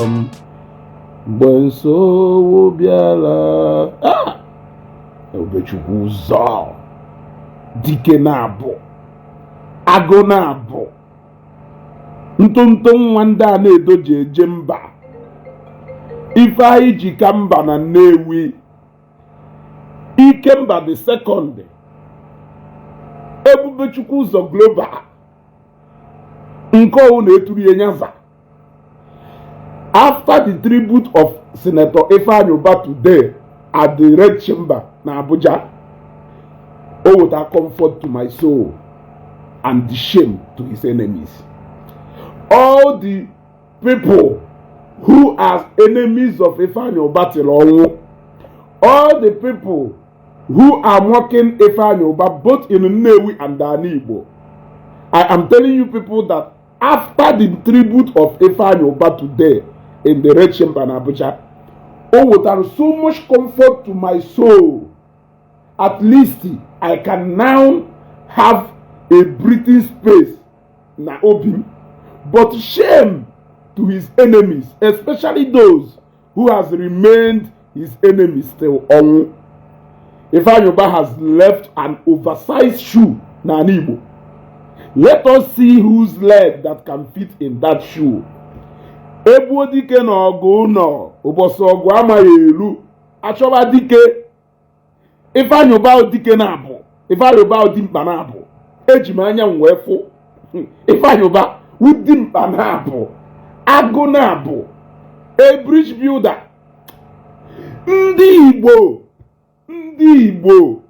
M mgbe nsogbu bịara. Ah! Ebubechukwu ụzọ, dike na-abụ agụ, na-abụ ntụntụ nwa ndị a na-edoji eje mba. Ife anyị ji ka mba na Nnewi, Ikemba the Second, Ebubechukwu Ụzọ Global, nke ọwụ na-eturu ya nyaza. After the tribute of Senator Ifeanyi Uba today at the Red Chamber na Abuja, o weta comfort to my soul and the shame to his enemies. All the people who are enemies of Ifeanyi Uba till ọnwụ, all the people who are mocking Ifeanyi Uba both in Nnewi and Ani Igbo, I am telling you people that after the tribute of Ifeanyi Uba today in the Red Chamber in Abuja, o wetara so much comfort to my soul. At least I can now have a breathing space na obi m. But shame to his enemies, especially those who has remained his enemies till ọnwụ. Ifeanyi Uba has left an oversized shoe n'ala Igbo. Let us see whose leg that can fit in that shoe. Egbuo dike na ọgụ ụnọ, ụbọchị ọgụ amaghị elu, achọba dike. Ifeanyi Uba dike na-abụ, Ifeanyi Uba dimkpa na-abụ. Eji m anya m wee fụ Ifeanyi Uba wụ dimkpa na-abụ, agụ na-abụ, a bridge builder. Ndị Igbo, ndị Igbo,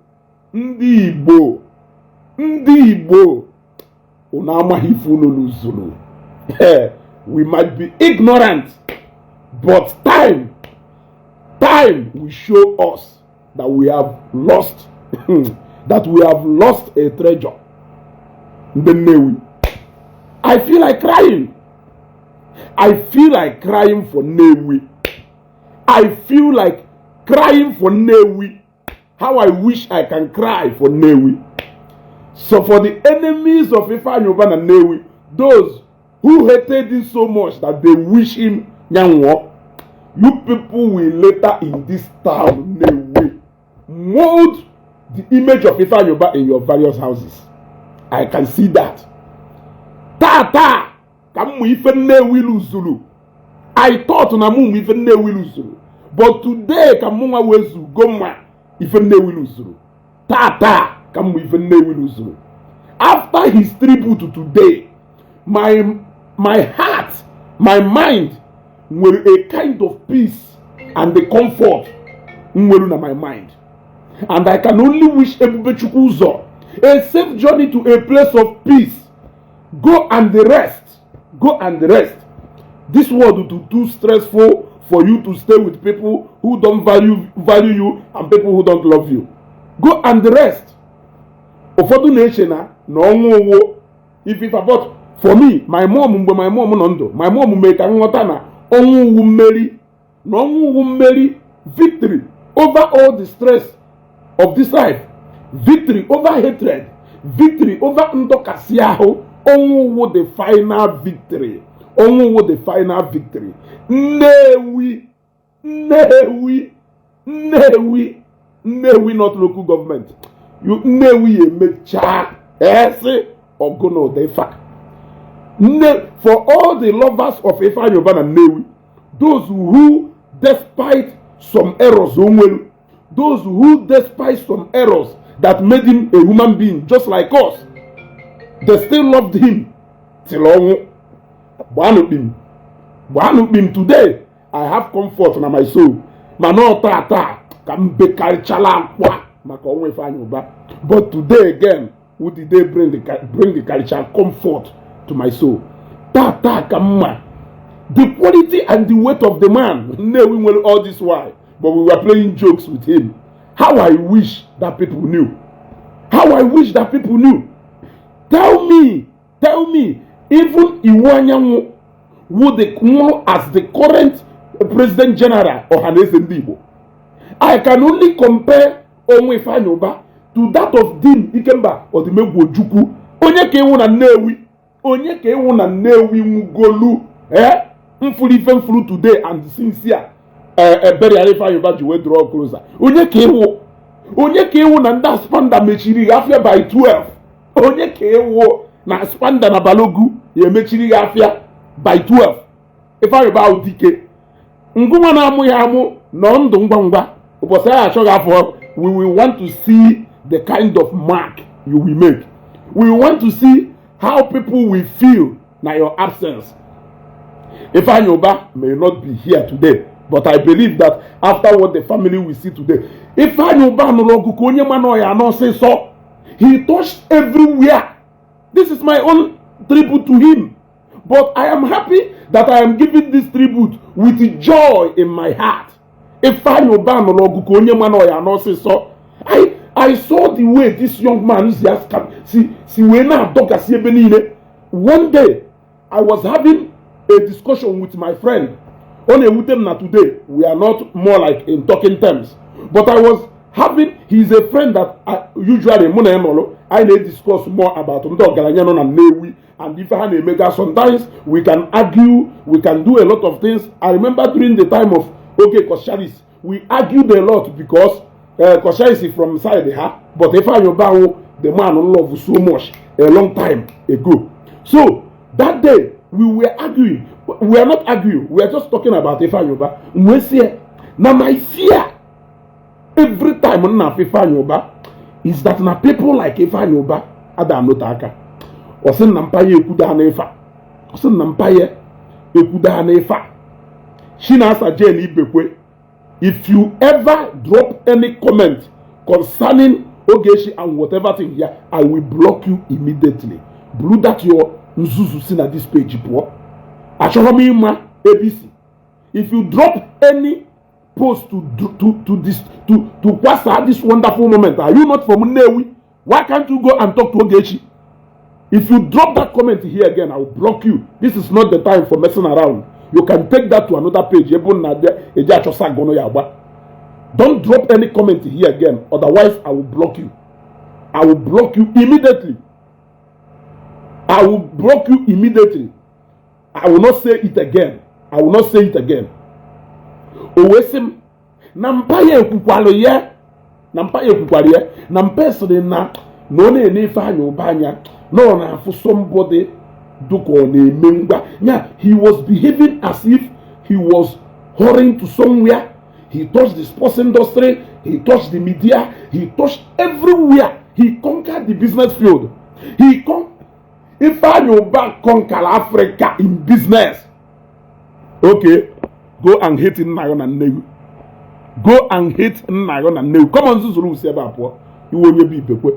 ndị Igbo, ndị Igbo, unu amaghị ife unu lụzuru. We might be ignorant, but time will show us that we have lost a treasure. Ndị Nnewi, I feel like crying. I feel like crying for Nnewi. I feel like crying for Nnewi. How I wish I can cry for Nnewi. So for the enemies of Ifeanyi Uba na Nnewi, those who hated him so much that they wish him nyanwo, you people will later in this town Nnewi mold the image of Ifeanyi Uba in your various houses. I can see that. Taa taa ka m mụ ife Nnewi lụzuru. I thought na mụ mụ ife Nnewi lụzuru, but today ka mụ nwa wezugo mma ife Nnewi lụzuru. Taa taa ka m mụ ife Nnewi lụzuru. After his tribute today, my heart, my mind nwere a kind of peace and the comfort nwere na my mind, and I can only wish Ebubechukwu Ụzọ a safe journey to a place of peace. Go and rest, go and rest. This world will too stressful for you to stay with people who don't value you and people who don't love you. Go and rest. Ụfọdụ na-eche na ọnwụ owo ififa, but for me, my mom, mgbe my mom nọ ndụ, my mom mee ka m nghọta na ọnwụ uwu mmeri, na ọnwụ uwu mmeri, victory over all the stress of this life, victory over hatred, victory over ndọkasị ahụ. Ọnwụ uwu the final victory. Ọnwụ uwu the final victory. Nnewi, Nnewi, Nnewi, Nnewi North Local Government, you Nnewi ya emechaa esi ọgụ na ụda ife a. Nne, for all the lovers of Ifeanyi Uba na Nnewi, those who despite some errors o nwere, those who despite some errors that made him a human being just like us, they still loved him till ọnwụ. Gbaanụ kpim, gbaanụ kpim. Today I have comfort na my soul, mana ọ taa taa ka m bekarịchala akwa maka ọnwụ Ifeanyi Uba. But today again would the day bring the karịcha comfort to my soul. Taa taa ka mma the quality and the weight of the man Nnewi nwere all this while, but we were playing jokes with him. How I wish that people knew. How I wish that people knew. Tell me, tell me, even Iwuanyanwu who the nwụrụ as the current President General Ohanaeze Ndị Igbo, I can only compare ọnwụ Ifeanyi Uba to that of Dim Ikemba Odimegwu Ojukwu. Onye ka ịnwụ na Nnewi? Onye ka ịnwụ na Nnewi nwugolu? Eh, Mfuru ife mfuru today and since ya ebere Ifeanyi Uba ji wee draw closer. Onye ka ịwụ? Onye ka ịwụ na ndị Aspamda mechiri afịa by 12? Onye ka ịwụ na Aspamda na Balogu ya emechiri gị afịa by 12? Ifeanyi Uba ahụ dike ngụnwa na-amụ ya amụ nọ ndụ. Ngwa ngwa, ụbọchị anyị achọghị afọ, we will want to see the kind of mark you will make. We want to see how people will feel na your absence. Ifeanyi Uba may not be here today, but I believe that after what the family will see today, Ifeanyi Uba nụrụ ọgụ ka onye ma na ya n'ọsịsọ. He touched everywhere. This is my own tribute to him, but I am happy that I am giving this tribute with joy in my heart. Ifeanyi Uba nụrụ ọgụ ka onye ma na ya n'ọsịsọ. I saw the way this young man si si wee na-adọgasị ebe niile. One day I was having a discussion with my friend. Ọ na-ewute m na today we are not more like in talking terms, but I was having, he is a friend that I, usually mụ na ya nọrọ, anyị na-discuss more about ndị ọgaranya nọ na Nnewi and ife ha na-emega. Sometimes we can argue, we can do a lot of things. I remember during the time of Oge Coscharis, we argued a lot because Coscharis is from side ha, but Ifeanyi Uba wụ the man love so much a long time ago. So that day we were arguing, we are not arguing, we are just talking about Ifeanyi Uba. Wee sị na my fear every time m na-afụ Ifeanyi Uba is that na people like Ifeanyi Uba ada anote aka. Ọ sị na mpa ya ekwuda n'ife a, ọ sị na mpa ya ekwuda n'ife a. Chinasa Jane Ibekwe, if you ever drop any comment concerning Ogechi and whatever thing here, I will block you immediately. Blue that your nzuzu si na this page pụọ. Achọrọ m ịma ABC. If you drop any post to this to kwasa this wonderful moment, are you not from Nnewi? Why can't you go and talk to Ogechi? If you drop that comment here again, I will block you. This is not the time for messing around. You can take that to another page. Ebe na eji achọ saga ya agba. Don't drop any comment here again, otherwise I will block you. I will block you immediately. I will block you immediately. I will not say it again. I will not say it again. O wee sị m na mpa ya ekwukwalụ ya, na mpa ya ekwukwara ya, na mpa sịrị na ọ na-ene Ifeanyi Uba anya na ọ na-afụ somebody dụka ọ na-eme ngwa ya. He was behaving as if he was hurrying to somewhere. He touched the sports industry, he touched the media, he touched everywhere. He conquered the business field. He con Ifeanyi Uba conquered Africa in business. Okay, go and hate nna ya na nne gị. Go and hate nna gị na nne gị. Come on, zuzuru usi ebe a pụọ. Iwe onye bụ Ibekwe,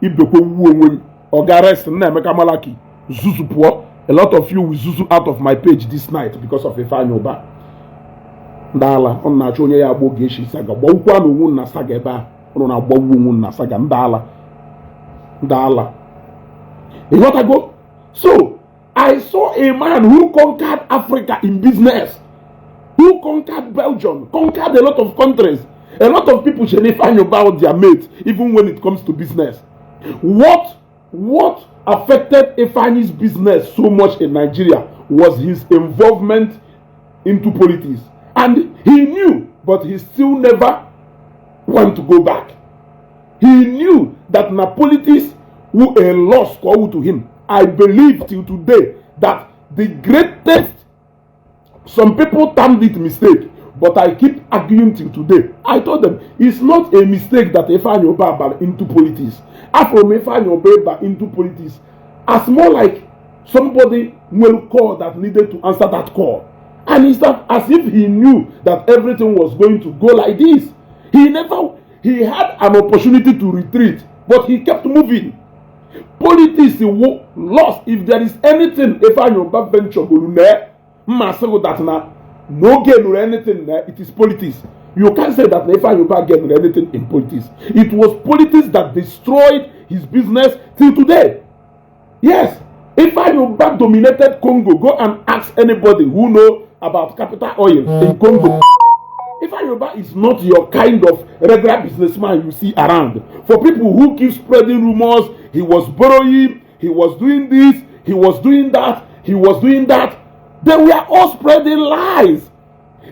Ibekwe wuo onwe gị. Oga rest Nnaemeka Malaki, zuzu pụọ. A lot of you will zuzu out of my page this night because of Ifeanyi Uba. Ndị ala, ọ na-achọ onye ya agba Ogechi saga, gbawukwa na onwe na saga ebe ahụ ụnụ na-agbagbu onwe na saga. Ndị ala, ndị ala, ịghọtago? So I saw a man who conquered Africa in business, who conquered Belgium, conquered a lot of countries. A lot of people chere Ifeanyi Uba their mate, even when it comes to business. What affected Ifeanyi's business so much in Nigeria was his involvement into politics. And he knew, but he still never want to go back. He knew that na politics were a loss call to him. I believe till today that the greatest, some people termed it mistake, but I keep arguing till today. I told them it's not a mistake that Ifeanyi Uba bara into politics. After Ifeanyi Uba into politics, as more like somebody will call that needed to answer that call. And it's that as if he knew that everything was going to go like this. He never, he had an opportunity to retreat, but he kept moving. Politics lost. If there is anything Ifeanyi Uba venture golu na mma sị that na no gain or anything na, it is politics. You can't say that Ifeanyi Uba gained anything in politics. It was politics that destroyed his business till today. Yes, Ifeanyi Uba dominated Congo. Go and ask anybody who know about Capital Oil in Congo. Ifeanyi Uba is not your kind of regular businessman you see around. For people who keep spreading rumors, he was borrowing, he was doing this, he was doing that, he was doing that. They were all spreading lies.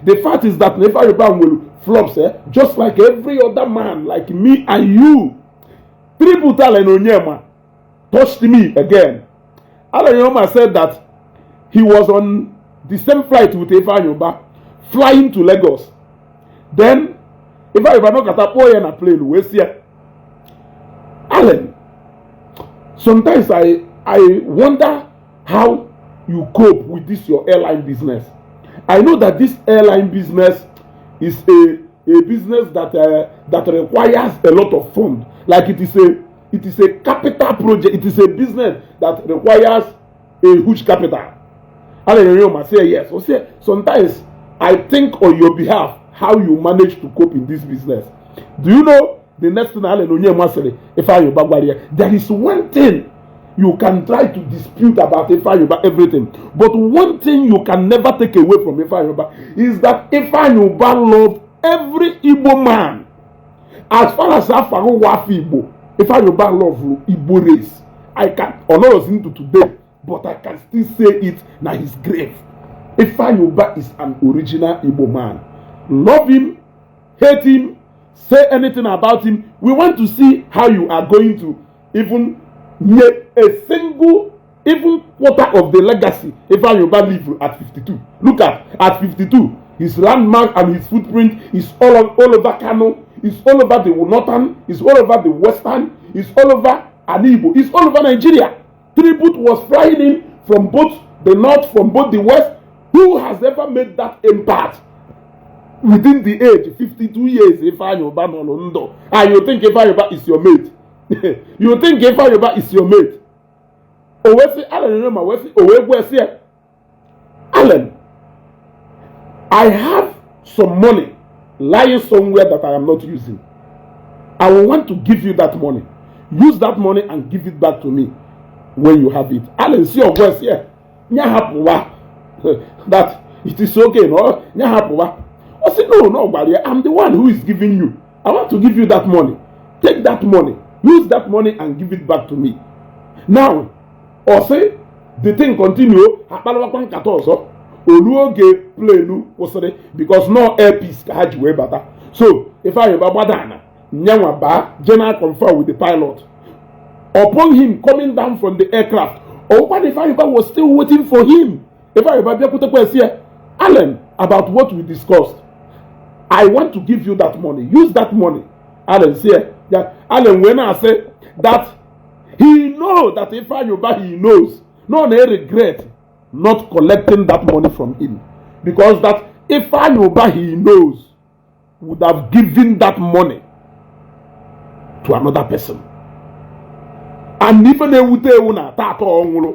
The fact is that Ifeanyi Uba nwere flops, eh? Just like every other man, like me and you. Tribute Allen Onyema touched me again. Allen Onyema said that he was on the same flight with Ifeanyi Uba, flying to Lagos. Then Ifeanyi Uba nọkọta kpọọ ya na plane wee sị ya, "Allen, sometimes I wonder how you cope with this your airline business. I know that this airline business is a business that requires a lot of fund. Like it is a capital project. It is a business that requires a huge capital." Allen Onyema say yes. O say, "Sometimes I think on your behalf how you manage to cope in this business." Do you know the next thing Allen Onyema sịrị Ifeanyi Uba gwara ya? "There is one thing you can try to dispute about Ifeanyi Uba, everything. But one thing you can never take away from Ifeanyi Uba is that Ifeanyi Uba loved every Igbo man. As far as afa gị wụ afa Igbo, Ifeanyi Uba love Igbo race." I can ọ nọrọzi ndụ today, but I can still say it na his grave. Ifeanyi Uba is an original Igbo man. Love him, hate him, say anything about him. We want to see how you are going to even make a single, even quarter of the legacy Ifeanyi Uba leave at 52. Look at 52, his landmark and his footprint is all over Kano, is all over the northern, is all over the western, is all over Ani Igbo, is all over Nigeria. Tribute was flying in from both the north, from both the west. Who has ever made that impact within the age 52 years Ifeanyi Uba nọrọ ndụ? And you think Ifeanyi Uba is your mate? You think Ifeanyi Uba is your mate? O wee sị Allen Onyema wee sị o wee gwa sị ya, "Allen, I have some money lying somewhere that I am not using. I will want to give you that money. Use that money and give it back to me when you have it." Allen si ọgwa sị ya nya hapụwa, that it is okay, no, nya hapụwa. Ọ sị no, gwara ya, "I'm the one who is giving you. I want to give you that money. Take that money, use that money and give it back to me." Now, ọ sị the thing continue, akparịwakwa nkata ọzọ olu oge plane kwụsịrị because no Air Peace ka ha ji wee bata. So Ifeanyi Uba gbada ana nyanwa baa general confer with the pilot. Upon him coming down from the aircraft, ọkwa Ifeanyi Uba was still waiting for him. Ifeanyi Uba bịakwutekwa esi ya, "Allen, about what we discussed, I want to give you that money. Use that money." Allen si ya, Allen wee na-asị that he know that Ifeanyi Uba he knows no na regret not collecting that money from him, because that Ifeanyi Uba he knows would have given that money to another person. And ife na-ewute ewu na ata ọ nwụrụ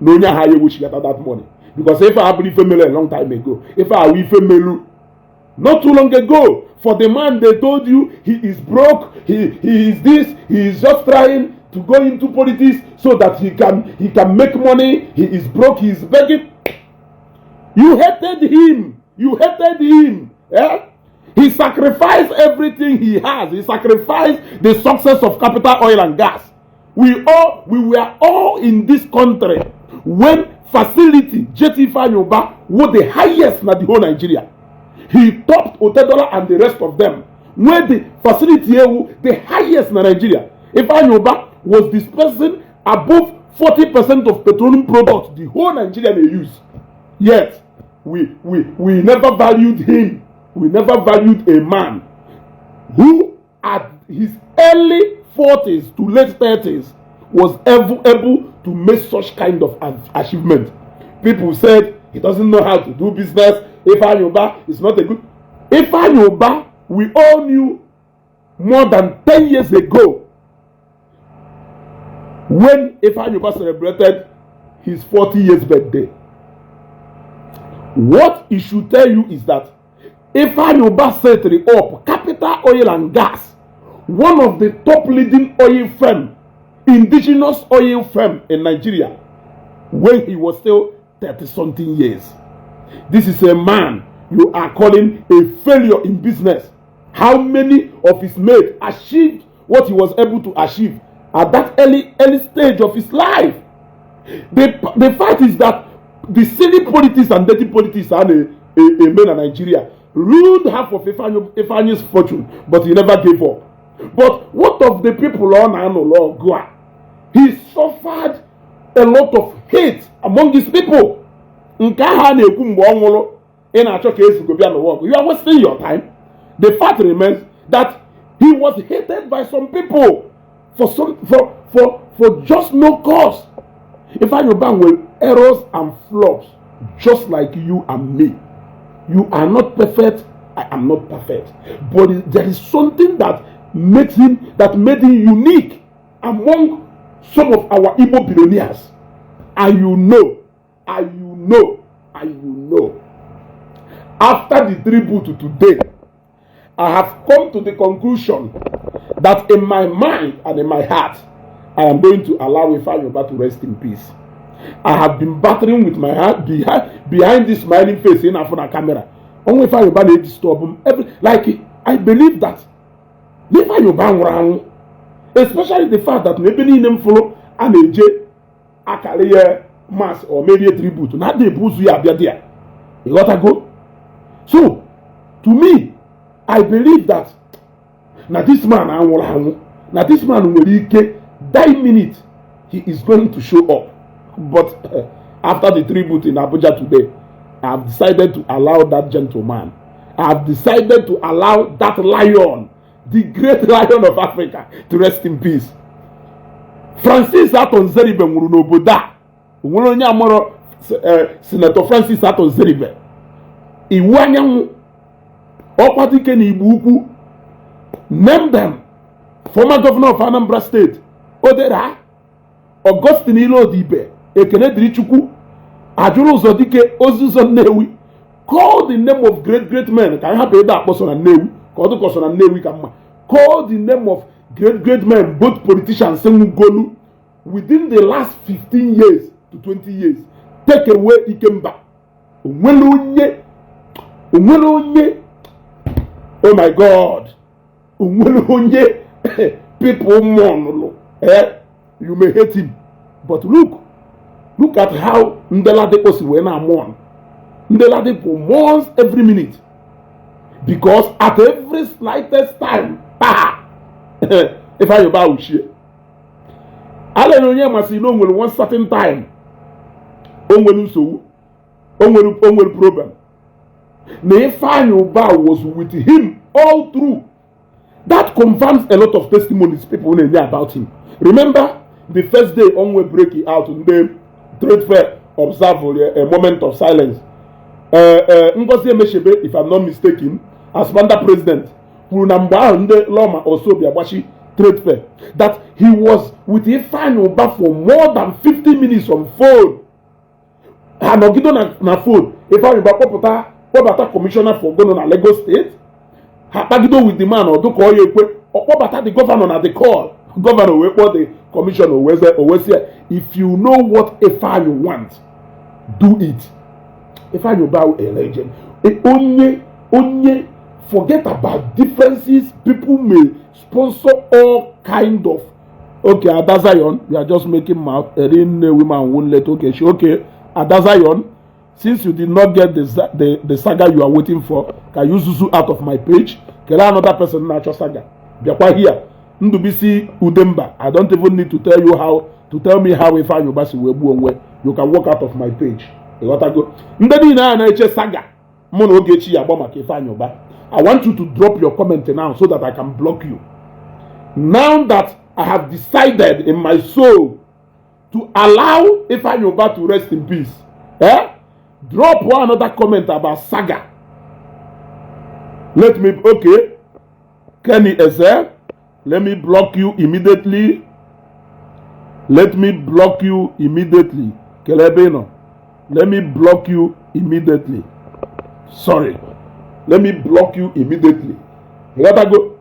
na onye agha ya ewechigata that money, because ife a bụrụ ife mere a long time ago, ife awụ ife melu not too long ago. For the man they told you he is broke, he is this, he is just trying to go into politics so that he can make money, he is broke, he is begging. You hated him. You hated him, eh? He sacrificed everything he has. He sacrificed the success of Capital Oil and Gas. We were all in this country when facility JT Ifeanyi Uba was the highest na the whole Nigeria. He topped Otedola and the rest of them when the facility ewu the highest na Nigeria. Ifeanyi Uba was dispensing above 40% of petroleum products the whole Nigeria dey use. Yet we never valued him. We never valued a man who at his early 40s to late 30s was ever able to make such kind of achievement. People said he doesn't know how to do business. Ifeanyi Uba is not a good. Ifeanyi Uba, we all knew more than 10 years ago when Ifeanyi Uba celebrated his 40 years birthday. What he should tell you is that Ifeanyi Uba set up Capital Oil and Gas, one of the top leading oil firm, indigenous oil firm in Nigeria, when he was still 30 something years. This is a man you are calling a failure in business. How many of his mates achieved what he was able to achieve at that early, early stage of his life? The fact is that The silly politics and dirty politics a na-eme na Nigeria ruined half of Ifeanyi's fortune, but he never gave up. But what of the people ọ na-anụlụ ọgụ a? He suffered a lot of hate among his people. Nke ahụ a na-ekwu mgbe ọ nwụrụ, ị na-achọ ka ezugo bịa n'ụwa ọgụ, you are wasting your time. The fact remains that he was hated by some people for some for just no cause. Ifeanyi Ubah nwere errors and flaws just like you and me. You are not perfect, I am not perfect, but there is something that made him unique among some of our Igbo billionaires. And you know and you know and you know, after the tribute today, I have come to the conclusion that in my mind and in my heart, I am going to allow Ifeanyi Ubah to rest in peace. I have been battling with my heart behind this smiling face in front of camera. Only Ifeanyi Ubah na-disturb m every, like, I believe that Ifeanyi Ubah nwụrụ anwụ, especially the fact that n'ebe niile m fụrụ a na-eje akara ya mass or merie tribute na adị ebu ụzọ ya abịa dị ya, ịghọtago? So to me, I believe that na this man anwụrụ anwụ, na this man nwere ike die minute he is going to show up. But after the tribute in Abuja today, I have decided to allow that gentleman, I have decided to allow that lion, the great lion of Africa, to rest in peace. Francis Arthur Nzeribe nwụrụ n'obodo a. Onwere onye amụrụ Senator Francis Arthur Nzeribe, Iwu Anyanwụ, Ọkwadike na Igbo Ukwu, name them, former governor of Anambra State, Odera Augustine Ilodibe, Ekene dịrị Chukwu, Ajụrụ Ụzọ Dike, Ozuzo Nnewi. Call the name of great great men. Ka anyị hapụ ebe akpọsọ na Nnewi, ka ọ dịkọsọ na Nnewi ka mma. Call the name of great great men, both politicians nwugolu within the last 15 years to 20 years. Take away Ikemba, onwere onye, onwere onye, oh my God, onwere onye people mournụlụ. Eh, you may hate him, but look at how ndị Ladipo si wee na mourn. Ndị Ladipo mourns every minute because at every slightest time, pa, Ifeanyi Ubah uchie alere onye masị na o nwere one certain time o nwere nsogbu, o nwere problem, na Ifeanyi Ubah was with him all through. That confirms a lot of testimonies people na-enye about him. Remember the first day onwe break out, ndị trade fair observe a moment of silence. Ngozi Emechebe, if I'm not mistaken, as ASPAMDA president, kwuru na mgbe ahụ ndị LAWMA Osobia gbachi trade fair, that he was with Ifeanyi Ubah for more than 50 minutes on phone. Ha nọgido na phone. Ifeanyi Ubah kpọpụta, kpọbata commissioner for gono na Lagos State. Ha kpagido with the man, ọdụ ka ọ ya ekwe ọkpọbata the governor na the call. Governor wee kpọọ the commissioner, o wee sị, "If you know what Ifeanyi want, do it." Ifeanyi Ubah, a legend. Onye forget about differences. People may sponsor all kind of, okay, Ada Zion, you are just making mouth. Erin women won't let, okay, she, okay, Ada Zion, since you did not get the saga you are waiting for, can you zuzu out of my page? Kele another person na-achọ saga bịakwa here. Ndubisi Udemba, I don't even need to tell you how to tell me how Ifeanyi Ubah si wee gbuo onwe. You can walk out of my page. Ịghọtago? Ndị niile a na-eche saga mụ na Ogechi ya agba maka Ifeanyi Ubah, I want you to drop your comment now so that I can block you. Now that I have decided in my soul to allow Ifeanyi Ubah to rest in peace, eh, drop one another comment about saga. Let me, okay, Kenny Eze, let me block you immediately. Let me block you immediately. Kelebeno, let me block you immediately. Sorry, let me block you immediately. Ịghọtago?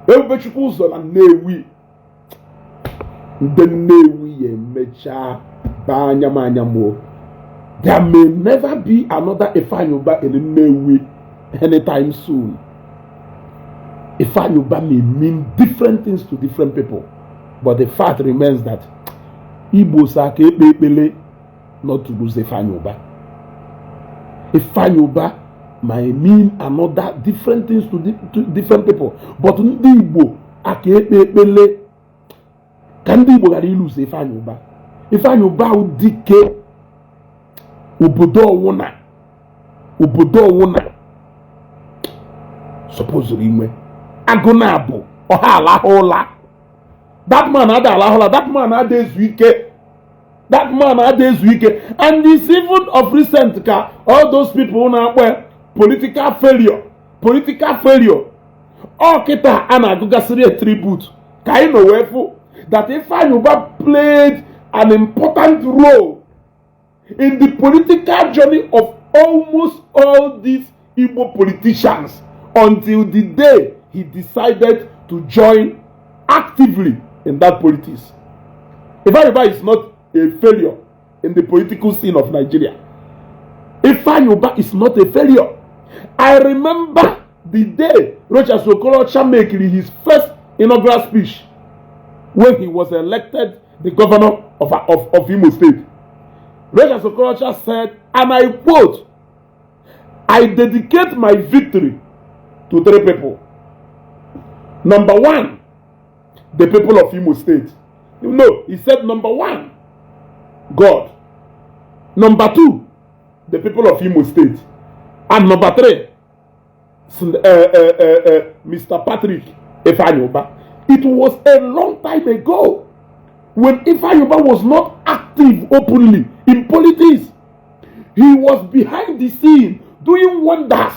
Ebubechukwu ụzọ na Nnewi, ndị Nnewi ya emechaa baa anya m anya m o. There may never be another Ifeanyi Ubah in Nnewi anytime soon. Ifeanyi Ubah may mean different things to different people, but the fact remains that Igbo sa ka ekpe ekpele. not to lose Ifeanyi Uba. Ifeanyi Uba might mean another different things to different people, but ndị Igbo aka ekpe ekpele ka ndị Igbo ghara ilose Ifeanyi Uba. Ifeanyi Uba wụ dike obodo ọwụna, obodo ọwụna supposed inwe agụ na abụ ọha alahụ ụla. That man ada alahụ ụla. That man ada ezu ike. That man ada ezu ike. And it's even of recent ka all those people na-akpọ political failure, political failure, ọ kịta a na-agụgasịrị a tribute ka anyị nọ wee fụ that Ifeanyi Uba played an important role in the political journey of almost all these Igbo politicians until the day he decided to join actively in that politics. Ifeanyi Uba is not a failure in the political scene of Nigeria. Ifeanyi Uba is not a failure. I remember the day Rochas Okorocha made his first inaugural speech when he was elected the governor of Imo State. Rochas Okorocha said, and I quote, "I dedicate my victory to three people. Number one, the people of Imo State." No, he said number one, God. Number two, the people of Imo State. And number three, Mr. Patrick Ifeanyi Uba. It was a long time ago when Ifeanyi Uba was not active openly in politics. He was behind the scene doing wonders.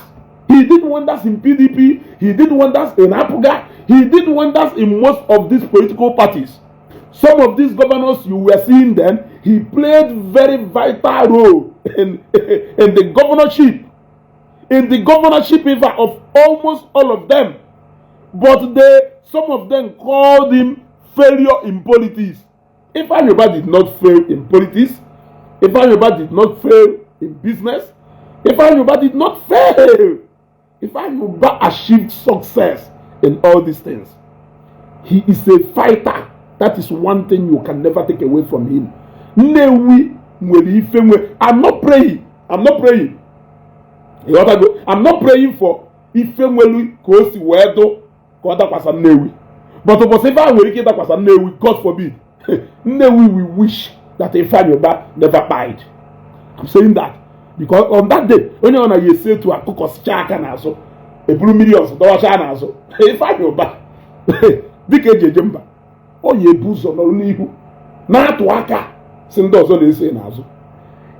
He did wonders in PDP, he did wonders in APGA, he did wonders in most of these political parties. Some of these governors you were seeing then, he played very vital role in the governorship, in the governorship even of almost all of them. But some of them called him failure in politics. Ifeanyi Uba did not fail in politics. Ifeanyi Uba did not fail in business. Ifeanyi Uba did not fail. Ifeanyi Uba achieved success in all these things. He is a fighter. That is one thing you can never take away from him. Nnewi nwere ife nwe. I'm not praying. I'm not praying. Ịghọtago? I'm not praying for ife nwelu ka o si wee dụ ka ọ dakwasa Nnewi. But ụbọchị ife ahụ nwere ike ịdakwasa Nnewi, God forbid, Nnewi will wish that Ifeanyi Uba never died. I'm saying that because on that day, onye ọ na-ya esi etu akụkọsịcha aka n'azụ, eburu millions dọwacha n'azụ. Ifeanyi Uba dịka eji eje mba, ọ ya ebu ụzọ nọrọ n'ihu na-atụ aka si ndị ọzọ na-eso n'azụ.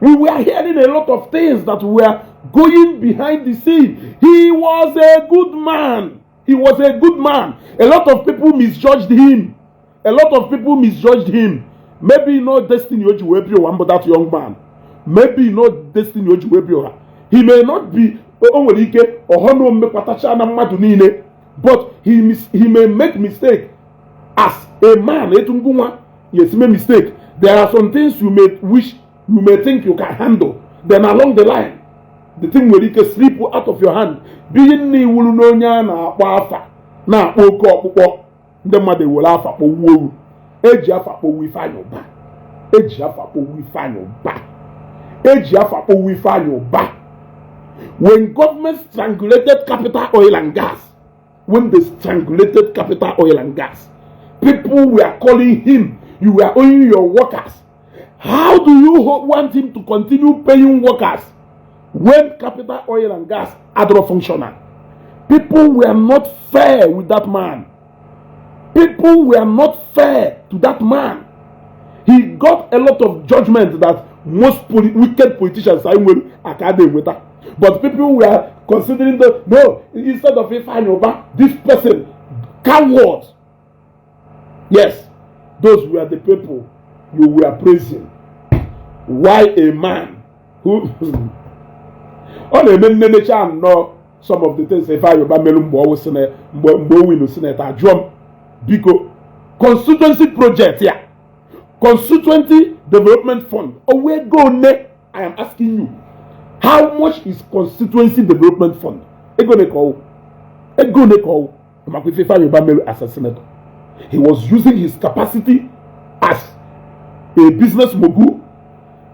We were hearing a lot of things that were going behind the scene. He was a good man. He was a good man. A lot of people misjudged him. A lot of people misjudged him. Maybe no destiny o ji wee bịa ụwa mbụ, that young man. Maybe no destiny o ji wee bịa ụwa. He may not be, o nwere ike ọhọ na omekwatacha na mmadụ niile, but he may make mistake as a man. Etu ngụnwa ya esi make mistake. There are some things you may wish, you may think you can handle, then along the line the thing nwere ike slip out of your hand. Being na iwuru n'onye a na-akpọ afa na-akpọ oke ọkpụkpọ, ndị mmadụ ewere afa kpọwuo owu. Eji afa kpọwu Ifeanyi Uba. Eji afa kpọwu Ifeanyi Uba. Eji afa kpọwu Ifeanyi Uba. When government strangulated Capital Oil and Gas, when they strangulated Capital Oil and Gas, people were calling him, "You were owing your workers. How do you want him to continue paying workers when Capital Oil and Gas are not functional?" People were not fair with that man. People were not fair to that man. He got a lot of judgment that most wicked politicians anyị nwere aka ada enweta. But people were considering the no, instead of Ifeanyi Uba, this person, coward. Yes, those were the people you were praising. Why a man who ọ na-eme nnenecha nnọọ some of the things Ifeanyi Uba melu mgbe ọ wụ mgbe o winu senate, ajụọ m, biko, constituency project ya, Constituency Development Fund, owo ego one? I am asking you, how much is Constituency Development Fund? Ego ne ka ọwụ? Ego ne ka ọwụ? Makwa ife Ifeanyi Uba melu as a senator. He was using his capacity as a business mogul.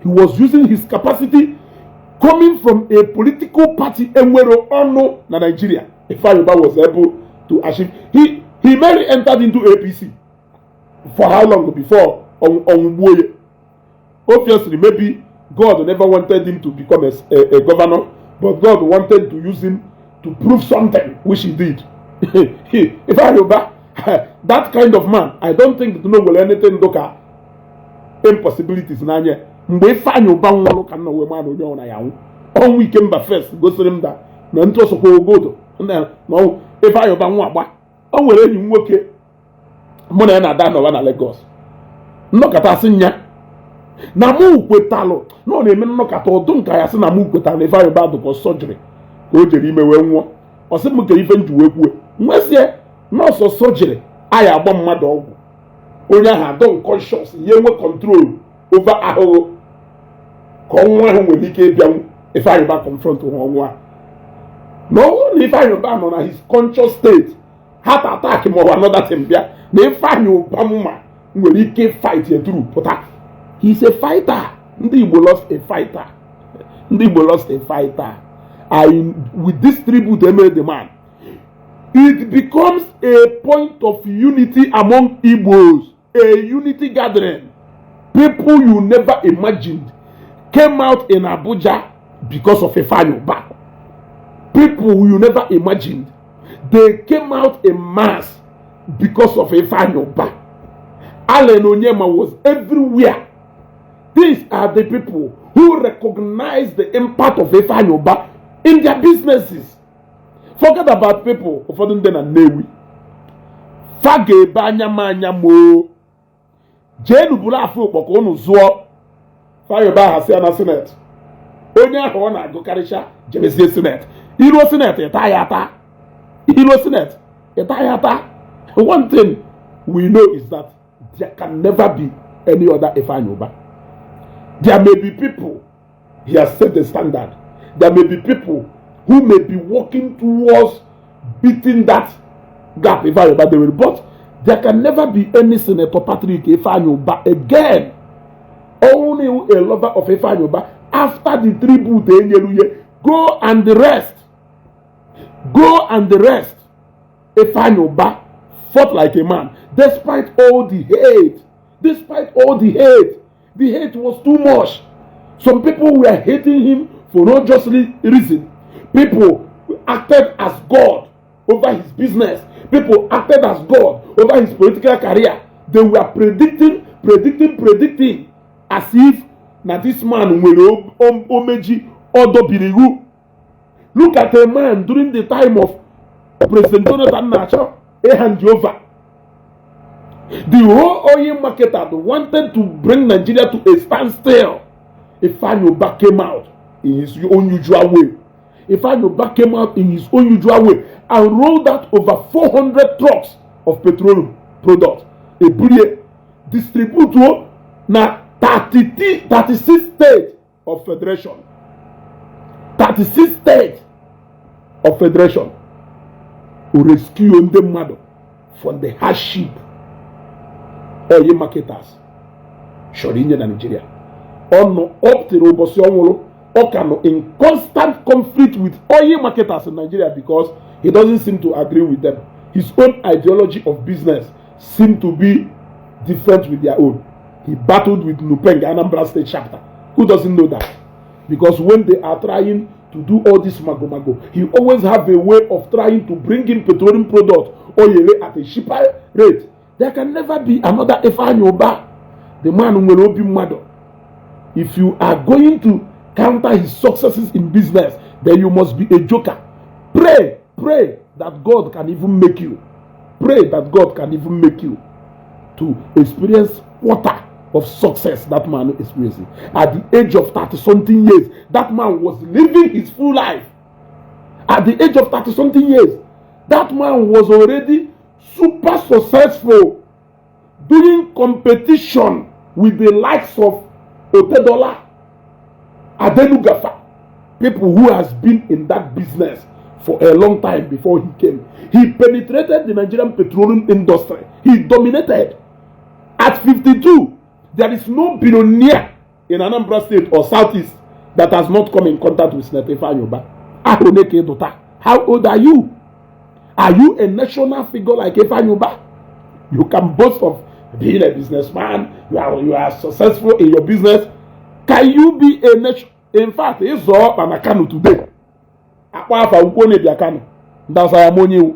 He He was using his capacity coming from a political party enwere ọnụ na Nigeria. Ifeanyi Ubah was able to achieve. He merely entered into APC for how long before ọnwụgbuo ya? Obviously, maybe God never wanted him to become a governor, but God wanted to use him to prove something, which he did. Ifeanyi Ubah, that kind of man, I don't think no nwere anything dụka impossibilities n'anya. Mgbe Ifeanyi Ubah nwụrụ ka nna wee maa na onye ọ na ya nwụ ọnwụ Ikemba first gosiri m da na ntụ ọsọkwa ogodo na ọnwụ Ifeanyi Ubah nwa agba. O nwere enyi m nwoke mụ na ya na-ada nọwa na Lagos, nnọkọta asị nya na mụ kwetalụ na ọ na-eme nnọkọta ọdụ nka ya sị na mụ kwetalụ na Ifeanyi Ubah dụkọ sọjiri ka o jere ime wee nwụọ. Ọ sị m ka ife nji wee kwue nwezie nọọsụ sọjiri anyị agba mmadụ ọgwụ, onye ahụ adọ unconscious, ya enwe control over ahụhụ ka ọnwụ ahụ nwere ike ịbịanwu. Ifeanyi Ubah confront ha ọnwụ a na ọ bụrụ na Ifeanyi Ubah nọ na his conscious state, heart attack ma ọ bụ another thing bịa na Ifeanyi Ubah mma nwere ike fight ya through pụta. He is a fighter. Ndị Igbo lost a fighter. Ndị Igbo lost a fighter. I with this tribute emere the man, it becomes a point of unity among Igbos, a unity gathering. People you never imagined came out in Abuja because of Ifeanyi Ubah. People you never imagined, they came out in mass because of Ifeanyi Ubah. Allen Onyema was everywhere. These are the people who recognize the impact of Ifeanyi Ubah in their businesses. Forget about people ụfọdụ ndị na Nnewi fa ga-ebe anya m anya moo jeenu buru afọ ụkpọ ka unu zụọ Ifeanyi Ubah aha si ya na Senate. Onye ahụ ọ na-agụkarịcha jebezie Senate, iruo Senate ịta ya ata, iruo Senate ịta ya ata. One thing we know is that there can never be any other Ifeanyi Ubah. There may be people, he has set the standard. There may be people who may be working towards beating that gap Ifeanyi Ubah they will, but there can never be any Senator Patrick Ifeanyi Ubah again. Only a lover of Ifeanyi Ubah, after the tribute enyeluye, go and rest, go and rest. Ifeanyi Ubah fought like a man despite all the hate, despite all the hate. The hate was too much. Some people were hating him for no just reason. People acted as God over his business. People acted as God over his political career. They were predicting, predicting, predicting as if na this man nwere omeji ọdọbiri iwu. Look at a man during the time of President Jonathan na-achọ hand over the whole oil marketer wanted to bring Nigeria to a standstill. Ifeanyi Ubah came out in his own usual way. Ifeanyi Ubah came out in his own usual way and rolled out over 400 trucks of petroleum product, eburie distribute na 30, 36 states of federation, 36 states of federation. O rescue ndị mmadụ from the hardship oil marketers chọrọ inye na Nigeria. Ọ nọ up till ụbọchị ọ nwụrụ, ọ ka nọ in constant conflict with oil marketers in Nigeria because he doesn't seem to agree with them. His own ideology of business seem to be different with their own. He battled with NUPENG Anambra State chapter. Who doesn't know that? Because when they are trying to do all this mago-mago, he always have a way of trying to bring in petroleum product oil at a cheaper rate. There can never be another Ifeanyi Ubah. The man nwere obi mmadụ. If you are going to counter his successes in business, then you must be a joker. Pray, pray that God can even make you. Pray that God can even make you to experience quarter of success that man experiencing. At the age of 30 something years, that man was living his full life. At the age of 30 something years, that man was already super successful, doing competition with the likes of Otedola, Adenugafa, people who has been in that business for a long time before he came. He penetrated the Nigerian petroleum industry. He dominated. At 52, there is no billionaire in Anambra State or Southeast that has not come in contact with Senator Ifeanyi Ubah? Ahụ one ka ịdụta? How old are you? Are you a national figure like Ifeanyi Ubah? You can boast of being a businessman. You are successful in your business. Can you be a nation? In fact, ịzọ ọkpa na Kano today, akpọ afa ukwu na-ebịa Kano, ndị Awụsa ya onye iwu.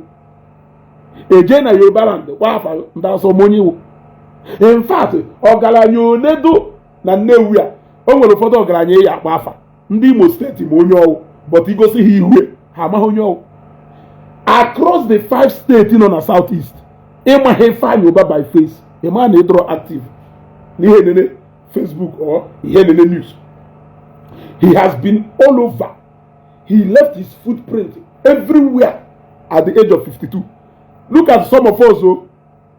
Eje na Yoruba land, kpọ afa, ndị Awụsa onye iwu. In fact, ọgaranya onedo na Nnewi a, o nwere ụfọdụ ọgaranya ya akpọ afa ndị Imo Steeti ma onye ọwụ, but igosi ha ihue, ha amaghị onye ọwụ. Across the five steeti nọ na South East, ịmaghị Ifeanyi Ubah by face, ịma na ịdọrọ active n'ihe nene Facebook or ihe nene news. He has been all over. He left his footprint everywhere at the age of 52. Look at some of us oh,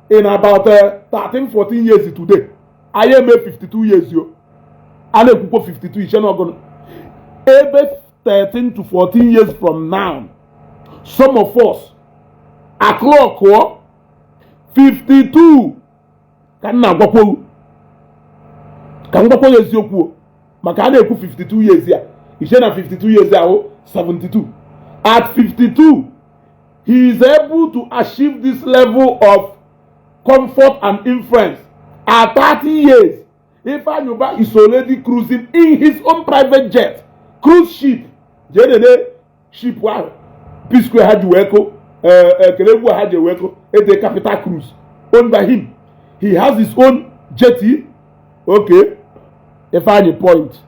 in about 13 14 years today anyị eme 52 years yo, a na-ekwukwo 52 iche n'ọgụnụ ebe 13 to 14 years from now, some of us aclockuo 52. Ka m na-agwakwo, ka m gwakwa ya eziokwu o, maka a na-ekwu 52 years ya, iche na 52 years ahụ 72. At 52 he is able to achieve this level of comfort and influence. At 30 years, Ifeanyi Ubah is already cruising in his own private jet, cruise ship. Jee nene ship ahụ P Square ha ji wee kụ ekele egwu ha ji wee kụ ede Capital Cruise, owned by him. He has his own jetty. Okay, Ifeanyi point,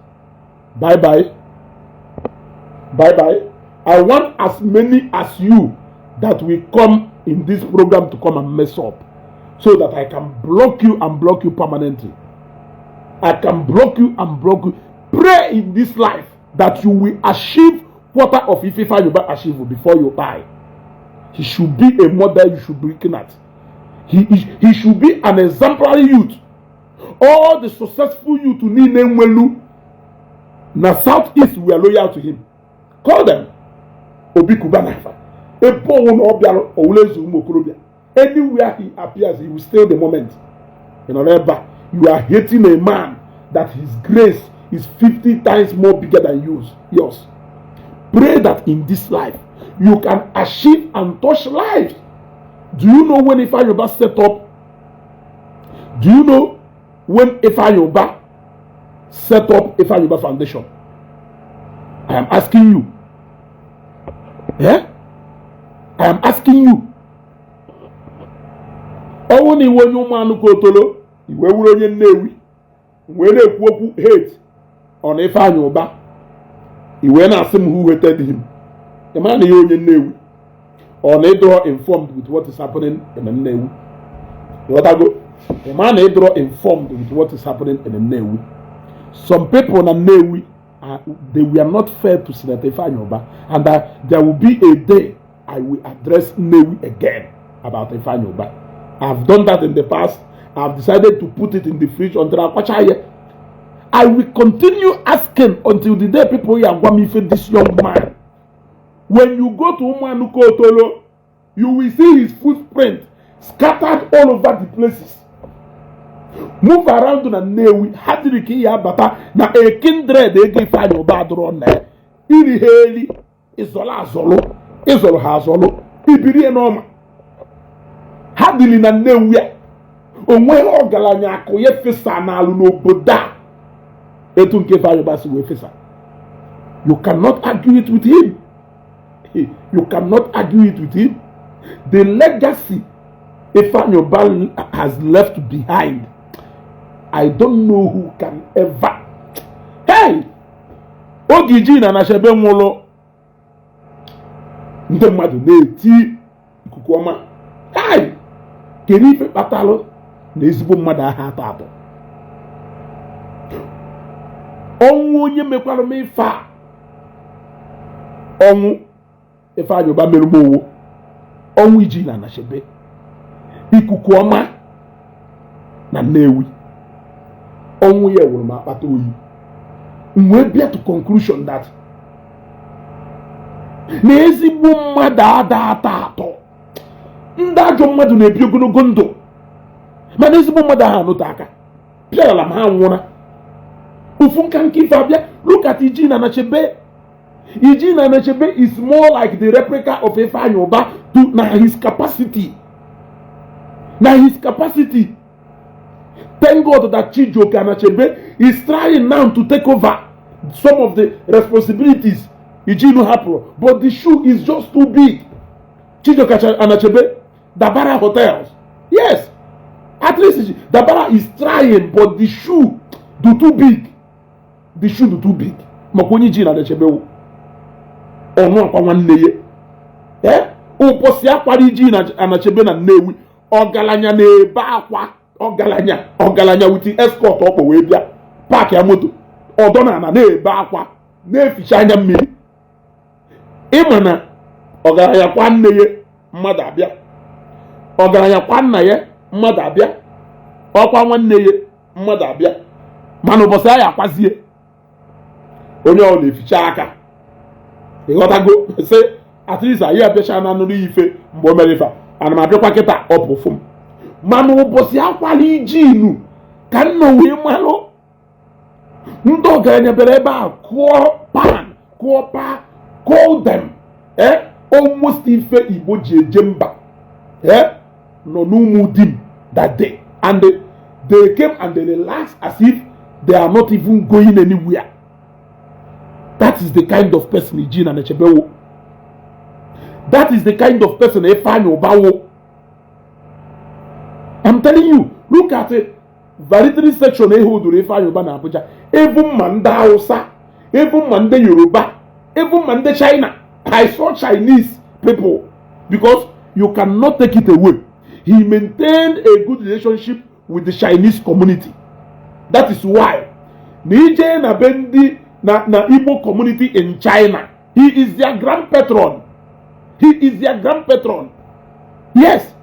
bye bye, bye bye. I want as many as you that will come in this program to come and mess up so that I can block you and block you permanently. I can block you and block you. Pray in this life that you will achieve quarter of ife Ifeanyi Ubah achieve before you die. He should be a model you should be looking at. He should be an exemplary youth. All the successful youth niile nwelu na South East were loyal to him. Call them. Obi Cubana fa, ebe ọnwụ na ọ bịara owule eze ụmụ okorobịa. Anywhere he appears, he will steal the moment. Ị nọ n'ebe a, you are hating a man that his grace is 50 times more bigger than yours. Pray that in this life you can achieve and touch lives. Do you know when Ifeanyi Ubah set up? Do you know when Ifeanyi Ubah set up Ifeanyi Ubah Foundation? I am asking you. Eh? I am asking you. Ọnwụ na iwe onye ụmụanụ ka otolo iwe wuru onye Nnewi wee na-ekwu okwu hate on Ifeanyi Ubah, iwe na-asị m who hated him, ị mara na ihe onye Nnewi ọ na ịdọrọ informed with what is happening in Nnewi. Ịghọtago? Ị mara na ịdọrọ informed with what is happening in Nnewi. Some people na Nnewi, they were not fair to Senator Ifeanyi Ubah, and there will be a day I will address Nnewi again about Ifeanyi Ubah. I've done that in the past. I've decided to put it in the fridge until akwacha ya. I will continue asking until the day people here gwa m ife this young man. When you go to Umuanuka Otolo, you will see his footprint scattered all over the places. Move around na Nnewi, ha dịrị ka ihe abata na a kindred ego Ifeanyi Ubah adụrọ na ya. Iri ha eli, ịzọrọ azọlụ, ịzọrọ ha azọlụ, ibirie n'ọma. Ha dịrị na Nnewi a, onweghị ọgaranya akụ ya fesa n'alụ n'obodo a etu nke Ifeanyi Ubah si wee fesa. You cannot argue it with him. You cannot argue it with him. The legacy Ifeanyi Ubah has left behind, I don't know who can ever. Hey, oge iji na Anachebe nwụrụ, ndị mmadụ na-eti ikuku ọma. Hey, kedu ife kpatalụ na ezigbo mmadụ aha atọ atọ ọnwụ onye mekwara m ife a, ọnwụ Ifeanyi Ubah mere m owo, ọnwụ iji na Anachebe, ikuku ọma na Nnewi, ọnwụ ya wụrụ m akpata oyi. M wee bịa to conclusion that na ezigbo mmadụ ada atọ atọ. Ndị ajọ mmadụ na-ebi ogologo ndụ, mana ezigbo mmadụ ahụ anụte aka pịarala m ha nwụra. Ofu nka nke ife abịa. Look at Eugene Anachebe. Eugene Anachebe is more like the replica of Ifeanyi Uba to na his capacity, na his capacity. Thank God that Chijioke Anachebe is trying now to take over some of the responsibilities Eugene hapụrụ, but the shoe is just too big. Chijioke Anachebe, Dabara Hotels, yes, at least Dabara is trying, but the shoe do too big, the shoe do too big. Maka onye Eugene Anachebe wụ ọnụ akwa nwanne ya. Ee, ụbọchị akwara Eugene Anachebe na Nnewi, ọgaranya na-ebe akwa. Ọgaranya, ọgaranya with escort ọkpọ wee bịa park ya moto ọdọ na ana na-ebe akwa, na-eficha anya mmiri. Ịma na ọgaranya kwa nne ya, mmadụ abịa. Ọgaranya kwa nna ya, mmadụ abịa. Ọkwa nwanne ya, mmadụ abịa. Mana ụbọchị anyị akwazie, onye ọ na-eficha aka, ịghọtago, sị at least anyị abịacha na anụrụ ya ife mgbe o mere ife a, ana m abịakwa kịta ọ bụ fụ m. Mana ụbọchị akwala iji inu ka nna wee malụ ndị ọgaranya bịara ebe a kụọ pan, kụọ pa, call them, eh, almost ife Igbo ji eje mba, eh, nọ n'ụmụ dim that day, and they came and they relaxed as if they are not even going anywhere. That is the kind of person Eugene Anachebe wo. That is the kind of person Ifeanyi Uba wo. I'm telling you, look at it. Valedictory section ehe odoro Ifeanyi Uba na Abuja. Even ma ndị Hausa, even ma ndị Yoruba, even ma ndị China. I saw Chinese people, because you cannot take it away. He maintained a good relationship with the Chinese community. That is why na ije na be ndị na Igbo community in China, he is their grand patron. He is their grand patron. Yes.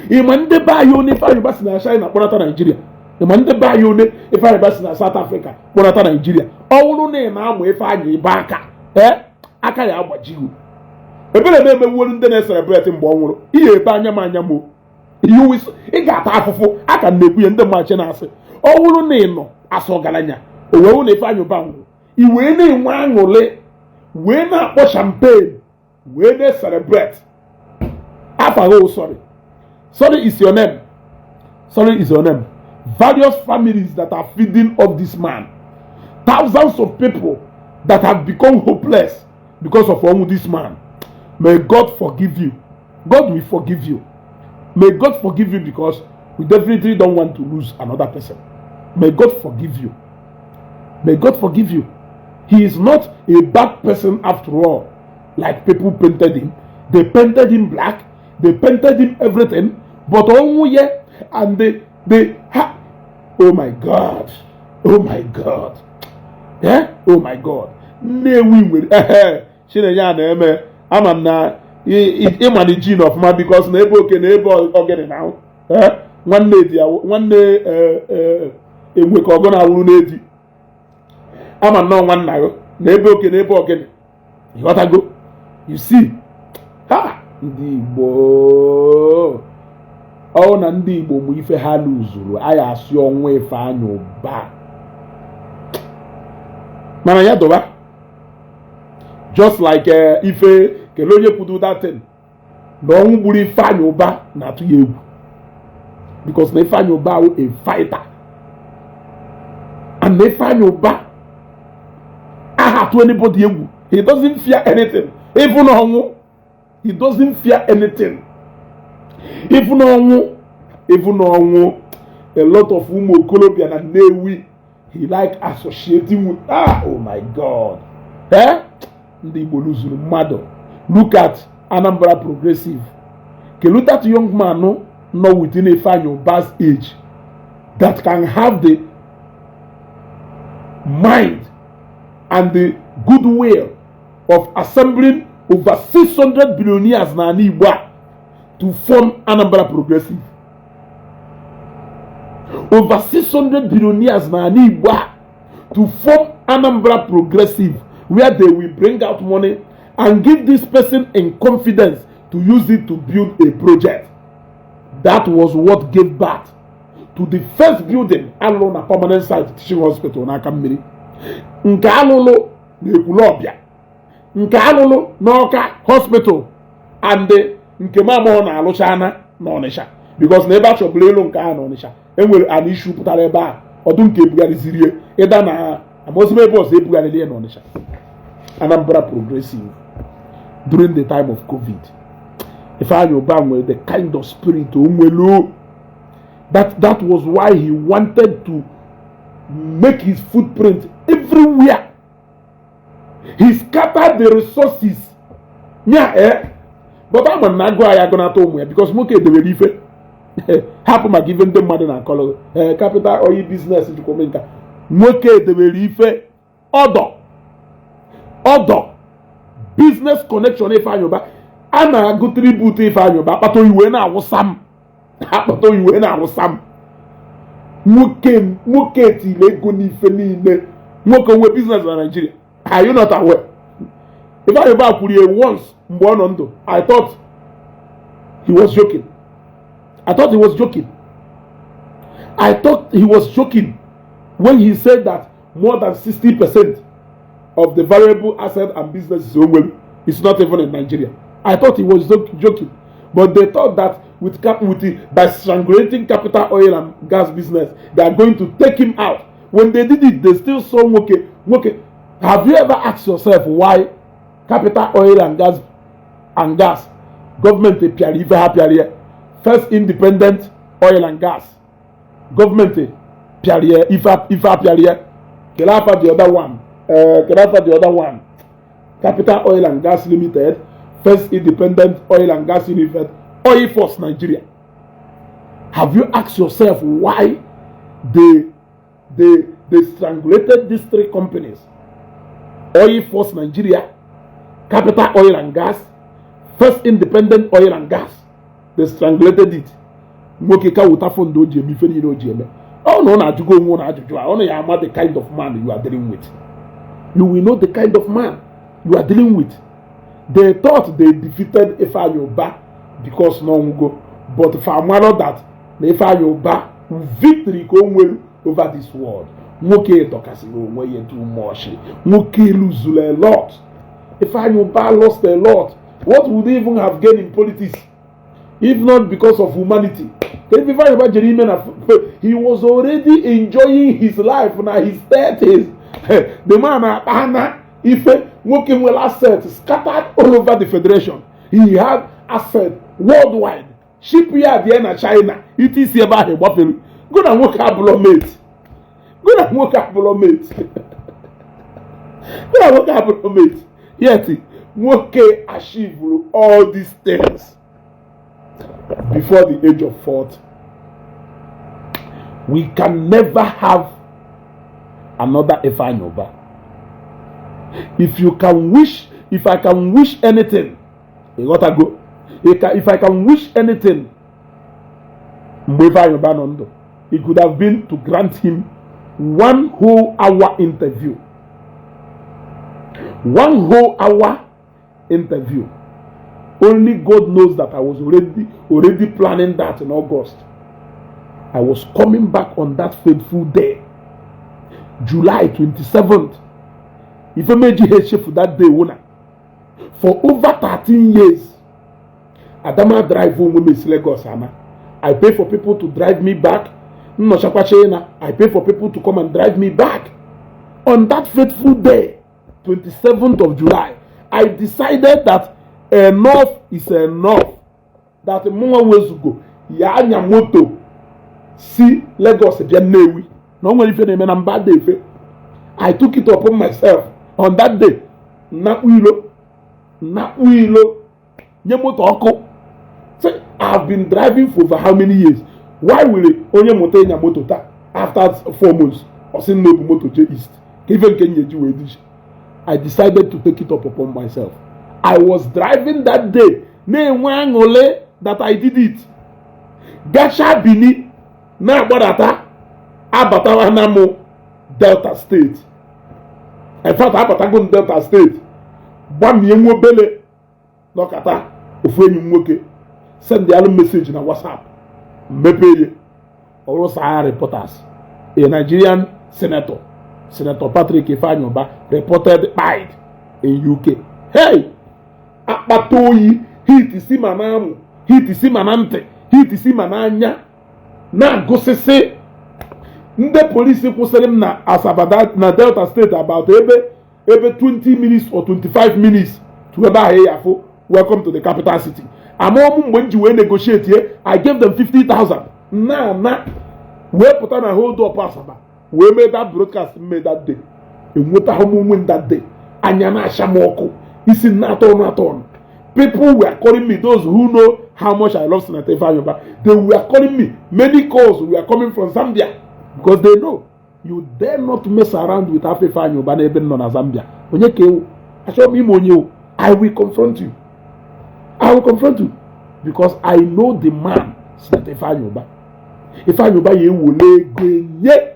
Ịma ndị be anyị one Ifeanyi Uba si na China kpọnata Nigeria? Ịma ndị be anyị one Ifeanyi Uba si na South Africa kpọnata Nigeria? Ọ bụrụ na ị na-amụ Ifeanyi Uba aka, ee, aka ya agbajighị. Ebere m emewuolu ndị na-ecelebrate mgbe ọ nwụrụ. Ihe ebe anya m anya m o. Ị ga-ata afụfụ aka m na-ekwu ya. Ndị mmachi na-asị ọ bụrụ na ị nọ asụ ọgaranya, o wee hụ na Ifeanyi Uba nwụrụ, i wee na-enwe aṅụrị, wee na-akpọ champagne, wee na-celebrate afa gị, sorry, sorry is your name, sorry is your name. Various families that are feeding off this man, thousands of people that have become hopeless because of ọnwụ this man, may God forgive you. God will forgive you. May God forgive you, because we definitely don't want to lose another person. May God forgive you. May God forgive you. He is not a bad person after all, like people painted him. They painted him black, they painted him everything, but ọnwụ ya and they ha, oh my God, oh my God, eh, oh my God. Nnewi nwere ehe Chinenye a na-eme. Ama m na ịmani ji na ọfụma, because na ebe oke na ebe ogene na ahụ, eh, nwanne di ya, nwanne enwe ka ọgọ na-awụrụ n'edi. Ama nnọọ nwanna gị na ebe oke na ebe ogene, ịghọtago? You see, ha ndị Igbo, ọ na ndị Igbo mụ ife ha lụzuru anyị asị ọnwa Ifeanyi Uba, mana ya dọba just like ife kelee onye kwudo datin na ọnwụ gburu Ifeanyi Uba na-atụ ya egwu, because na Ifeanyi Uba wụ a fighter, and na Ifeanyi Uba aha atụ anybody egwu. He doesn't fear anything, even ọnwụ. He doesn't fear anything, even ọnwụ, even ọnwụ. A lot of ụmụ okorobịa na Nnewi he like associating with. Ah, oh my God, eh, ndị Igbo lụzuru mmadụ. Look at Anambra Progressive. Kelu that young man nọ within Ifeanyi Uba's age that can have the mind and the goodwill of assembling over 600 billionaires n'ala Igbo a to form Anambra Progressive? Over 600 billionaires n'ala Igbo a to form Anambra Progressive, where they will bring out money and give this person in confidence to use it to build a project. That was what gave birth to the first building alụ na permanent site teaching hospital n'aka mmiri. Nke alụlụ na Ekwulọbịa, nke alụlụ n'Ọka hospital, and nke m amụghọ na-alụchana n'Ọnịsha, because na ebe a chọbụrụ ịlụ nke ahụ n'Ọnịsha, enwere an issue pụtara ebe a. Ọdụ nke ebugharịzirie ịda na amozime ebe ọzọ ebugharịrị ya n'Ọnịsha. Anambra Progressive during the time of COVID, Ifeanyi Uba nwere the kind of spirit o nwelu. That was why he wanted to make his footprint everywhere. He scattered the resources nya but ama m na agụ anyị agụnata ụmụ ya, because nwoke edewere ife hapụ maka ife ndị mmadụ na-akọrọ capital oil business jikwa nka. Nwoke edewere ife ọdọ ọdọ business connection. Ifeanyi Uba a na-agụ tribute Ifeanyi Uba, akpata oyi wee na-awụsa m, akpata oyi wee na-awụsa m. Nwoke, nwoke tiri ego n'ife niile. Nwoke nwe business na Nigeria. Are you not aware? Ifeanyi Uba kwuru ya once mgbe ọ nọ ndụ. I thought he was joking. I thought he was joking. I thought he was joking when he said that more than 60% of the valuable asset and businesses o nwere is not even in Nigeria. I thought he was joking. But they thought that with, cap with the, by strangulating Capital Oil and Gas business, they are going to take him out. When they did it, they still saw nwoke. Nwoke, have you ever asked yourself why Capital Oil and Gas government pịara ife ha pịara ya? First Independent Oil and Gas, gọọmenti pịara ya ife apịara ya. Kedu afa the other one? Kedu afa the other one? Capital Oil and Gas Limited, First Independent Oil and Gas Limited, Oil Force Nigeria. Have you asked yourself why they strangulated these three companies? Oil Force Nigeria, Capital Oil and Gas, First Independent Oil and Gas. They strangulated it. Nwoke ka wụta fund o ji eme ife niile o ji eme. Ọ na ọ na-ajụgo onwe na ajụjụ a, ọ na ya ama the kind of man you are dealing with. You will know the kind of man you are dealing with. They thought they defeated Ifeanyi Uba because na ọnwụgo, but fa amarọ that na Ifeanyi Uba victory ka o nwere over this world. Nwoke dọkasịrị onwe ya too much. Nwoke luzuru a lot. Ifeanyi Uba lost a lot. What would he even have gained in politics if not because of humanity? If Ifeanyi Uba jere ime na he was already enjoying his life na his 30s. The man akpa na ife. Nwoke nwere assets scattered all over the federation. He had assets worldwide. Shipyard ya na China, ite isi ebe ahụ gbafere. Go na nwoke abụlọ mate. Go na nwoke abụlọ mate. Go na nwoke abụlọ mate. Yet nwoke achieved all these things before the age of 40. We can never have another Ifeanyi Uba. If you can wish, if I can wish anything, you gotta go. If I can wish anything, mgbe Ifeanyi Uba nọ ndụ, it could have been to grant him one whole hour interview. One whole hour interview. Only God knows that I was already planning that in August. I was coming back on that fateful day, July 27th. Ife meji echefu that day wuna. For over 13 years, Adama drive onwe m esi Lagos ama. I pay for people to drive me back. Nnọchakwa China, I pay for people to come and drive me back. On that fateful day, 27th of July, I decided that enough is enough. That mụnwa wezugo ya anya moto si Lagos bịa Nnewi na o nwere ife na-eme na mba dị efe. I took it upon myself on that day. Nnakpu ilo, nnakpu ilo, nye moto ọkụ. Say, I have been driving for over how many years? Why will onye mụta ịnya moto taa, after 4 months, ọ sị na obu moto jee east? Ka ife nke nyeji wee dị iche. I decided to take it up upon myself. I was driving that day na-enwe aṅụrị that I did it. Gacha Bini na-agbadata, abatawa na mụ Delta State. In fact, abatago m Delta State, gbamie nwa obele nọkata, ofu enyi m nwoke send alụ message na WhatsApp. Mmepe ya, ọrụ Sahara Reporters, a Nigerian senator. Senator Patrick Ifeanyi Uba reported died in UK. Hey, akpata oyi hit si ma na amụ, hit si ma na ntị, hit si ma n'anya na-agụsịsị. Ndị polisi kwụsịrị m na Asaba na Delta State about ebe 20 minutes or 25 minutes to ebe ahụ ya afụ. Welcome to the capital city. Amaọmụ mgbe m ji wee negotiate ye, I gave them 50,000 na na wee pụta na hold up Asaba wee mee that broadcast m mee that day. Enwetaghị m onwe m that day. Anya na-acha m ọkụ, isi m na-atọ ọnụ atọ ọnụ. People were calling me, those who know how much I love Senator Ifeanyi Uba. They were calling me. Many calls were coming from Zambia because they know you dare not mess around with afa Ifeanyi Uba n'ebe m nọ na Zambia. Onye ka ewu achọrọ m ime onye ewu. I will confront you. I will confront you because I know the man, Senator Ifeanyi Uba. Ifeanyi Uba ya ewole ego enye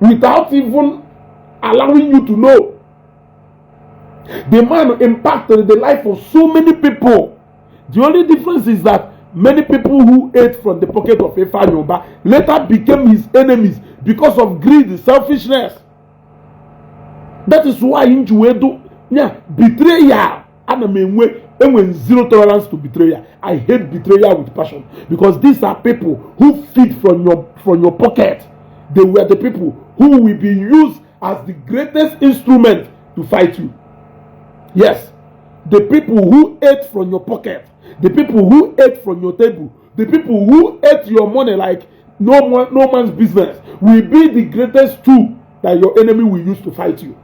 without even allowing you to know. The man impacted the life of so many people. The only difference is that many people who ate from the pocket of Ifeanyi Uba later became his enemies because of greed, selfishness. That is why m ji wee do yeah, betrayal. Ana m enwe zero tolerance to betrayal. I hate betrayal with passion because these are people who feed from your pocket. They were the people who will be used as the greatest instrument to fight you. Yes, the people who ate from your pocket, the people who ate from your table, the people who ate your money like no man's business will be the greatest tool that your enemy will use to fight you.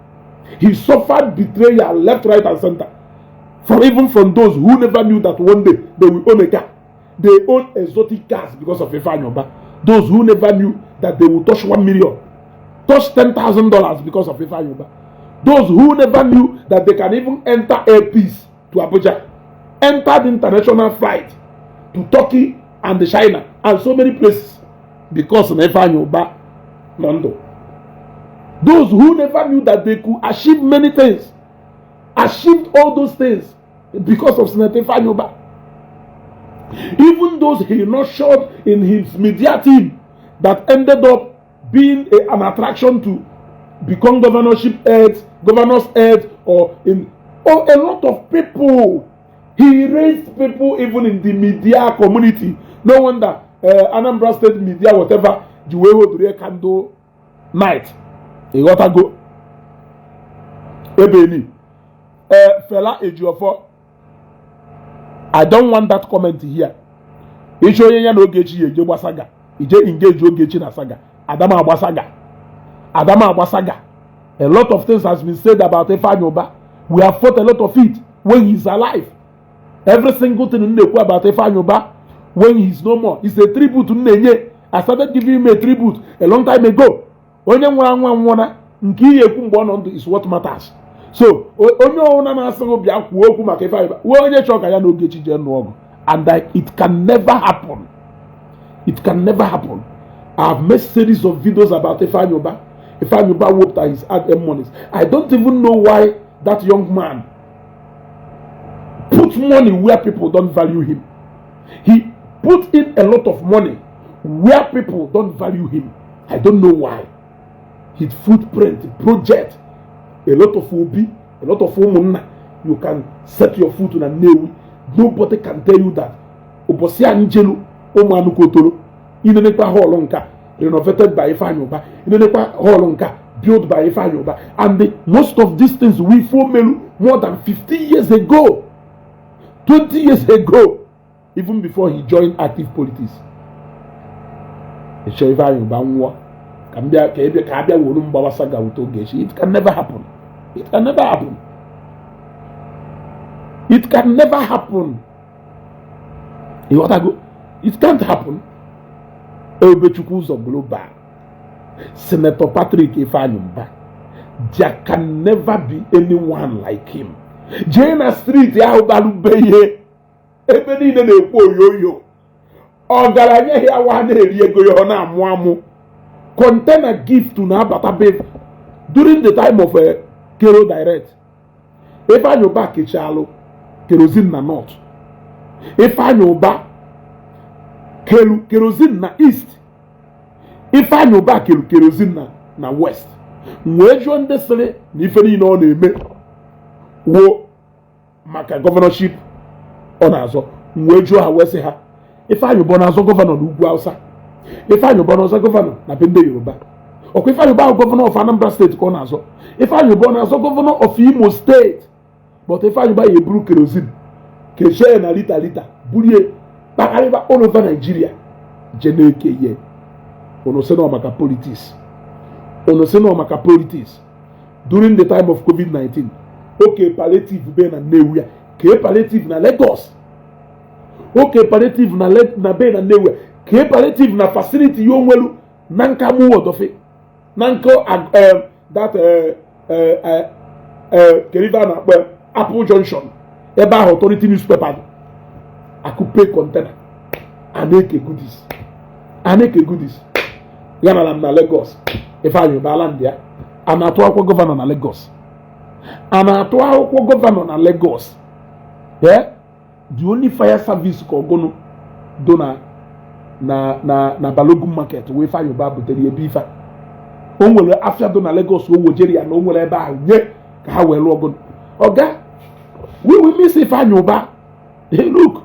He suffered betrayal left, right, and center. From even from those who never knew that one day they will own a car. They own exotic cars because of Ifeanyi Uba. Those who never knew that they will touch 1 million, touch $10,000 because of Ifeanyi Uba. Those who never knew that they can even enter Air Peace to Abuja, enter the international flight to Turkey and China and so many places because of Ifeanyi Uba nọ ndụ. Those who never knew that they could achieve many things, achieved all those things because of Senator Ifeanyi Uba. Even those he nurtured in his media team that ended up being an attraction to become governorship heads, governor's heads, or in oh, a lot of people. He raised people even in the media community. No wonder Anambra State media, whatever, the way we candle night. Ịghọtago ebe ni Fela Ejiofor, I don't want that comment here. Ịchọ onye ya na Ogechi ya eje gba saga, ije engage Ogechi na saga. Adama agba saga, Adama agba saga. A lot of things has been said about Ifeanyi Uba. We have fought a lot of it when he is alive. Every single thing m na-ekwu about Ifeanyi Uba when he is no more is a tribute m na-enye. I started giving him a tribute a long time ago. Onye nwụrụ anwụ anwụọna. Nke ihe ekwu mgbe ọ nọ ndụ is what matters. So onye ọbụla na-asị gị bịa kwuo okwu maka Ifeanyi Uba wee onye chọọ ka ya na Ogechi jee nụọ ọgụ, and it can never happen. It can never happen. I have made series of videos about Ifeanyi Uba. Ifeanyi Uba whooped his hard-earned monies. I don't even know why that young man put money where people don't value him. He put in a lot of money where people don't value him. I don't know why. His footprint, project, a lot of obi, a lot of ụmụnna. You can set your foot na Nnewi. Nobody can tell you that. Ụbọchị a njelu ụmụ anụkotoro inenekwa hall nka renovated by Ifeanyi Uba, inenekwa hall nka built by Ifeanyi Uba, and most of these things we melu more than 50 years ago, 20 years ago, even before he joined active politics. Ịchọ Ifeanyi Uba nwụọ ka m bịa ka ebe ka abịa wuru mgbawa saga with Ogechi? It can never happen. It can never happen. It can never happen. Ịghọtago? It can't happen. Ebubechukwu Ụzọ Global, Senator Patrick Ifeanyi Uba, there can never be anyone like him. Jee na street ahụ balube ihe ebe niile na-ekwu oyoyo ọgaranya ya wa na-eri ego ya ọ na-amụ amụ. Container gift na-abata be during the time of Kero Direct. Ifeanyi Uba kechalụ kerosene na north. Ifeanyi Uba kelu kerosene na east. Ifeanyi Uba kelu kerosene na west. Wee jụọ ndị sịrị na ife niile ọ na-eme wo maka governorship ọ na-azọ, wee jụọ ha, wee sị ha, Ifeanyị Ụba na-azọ governor n'ugwu Hausa? Ifeanyị Ụba na-azọ governor na be ndị Yoruba? Ọkwa Ifeanyị Ụba ahụ, governor of Anambra State ka ọ na-azọ. Ifeanyị Ụba na-azọ governor of Imo State. But Ifeanyị Ụba ya eburu kerosene kechie ya na litre litre, burie kpagharịba all over Nigeria, je na-eke ihe. Unu sị na ọ maka politics. Unu sị na ọ maka politics. During the time of COVID-19, oke palliative be na Nnewi ya, kee palliative na Lagos, oke palliative na be na Nnewi ya, kee palliative na facility ya onwelu na nka Muwodofe na nke that kedu ife a na-akpọ Apple Junction, ebe ahụ Authority newspaper dị. Akụpe container a na-eke goodies, a na-eke goodies. Ya na Lagos, Ifeanyị Ụba ndị ya a na-atụ akwụkwọ governor na Lagos, a na-atụ akwụkwọ governor na Lagos. Yeah? The only fire service ka ọgụnụ do na Balogun Market wee Ifeanyị Ụba butere ebe ife o nwere afịa do na Lagos, o wojere ya na o nwere ebe ahụ nye ka ha wee lụọ ọgụnụ. Oga, we will miss Ifeanyị Ụba. Hey, look,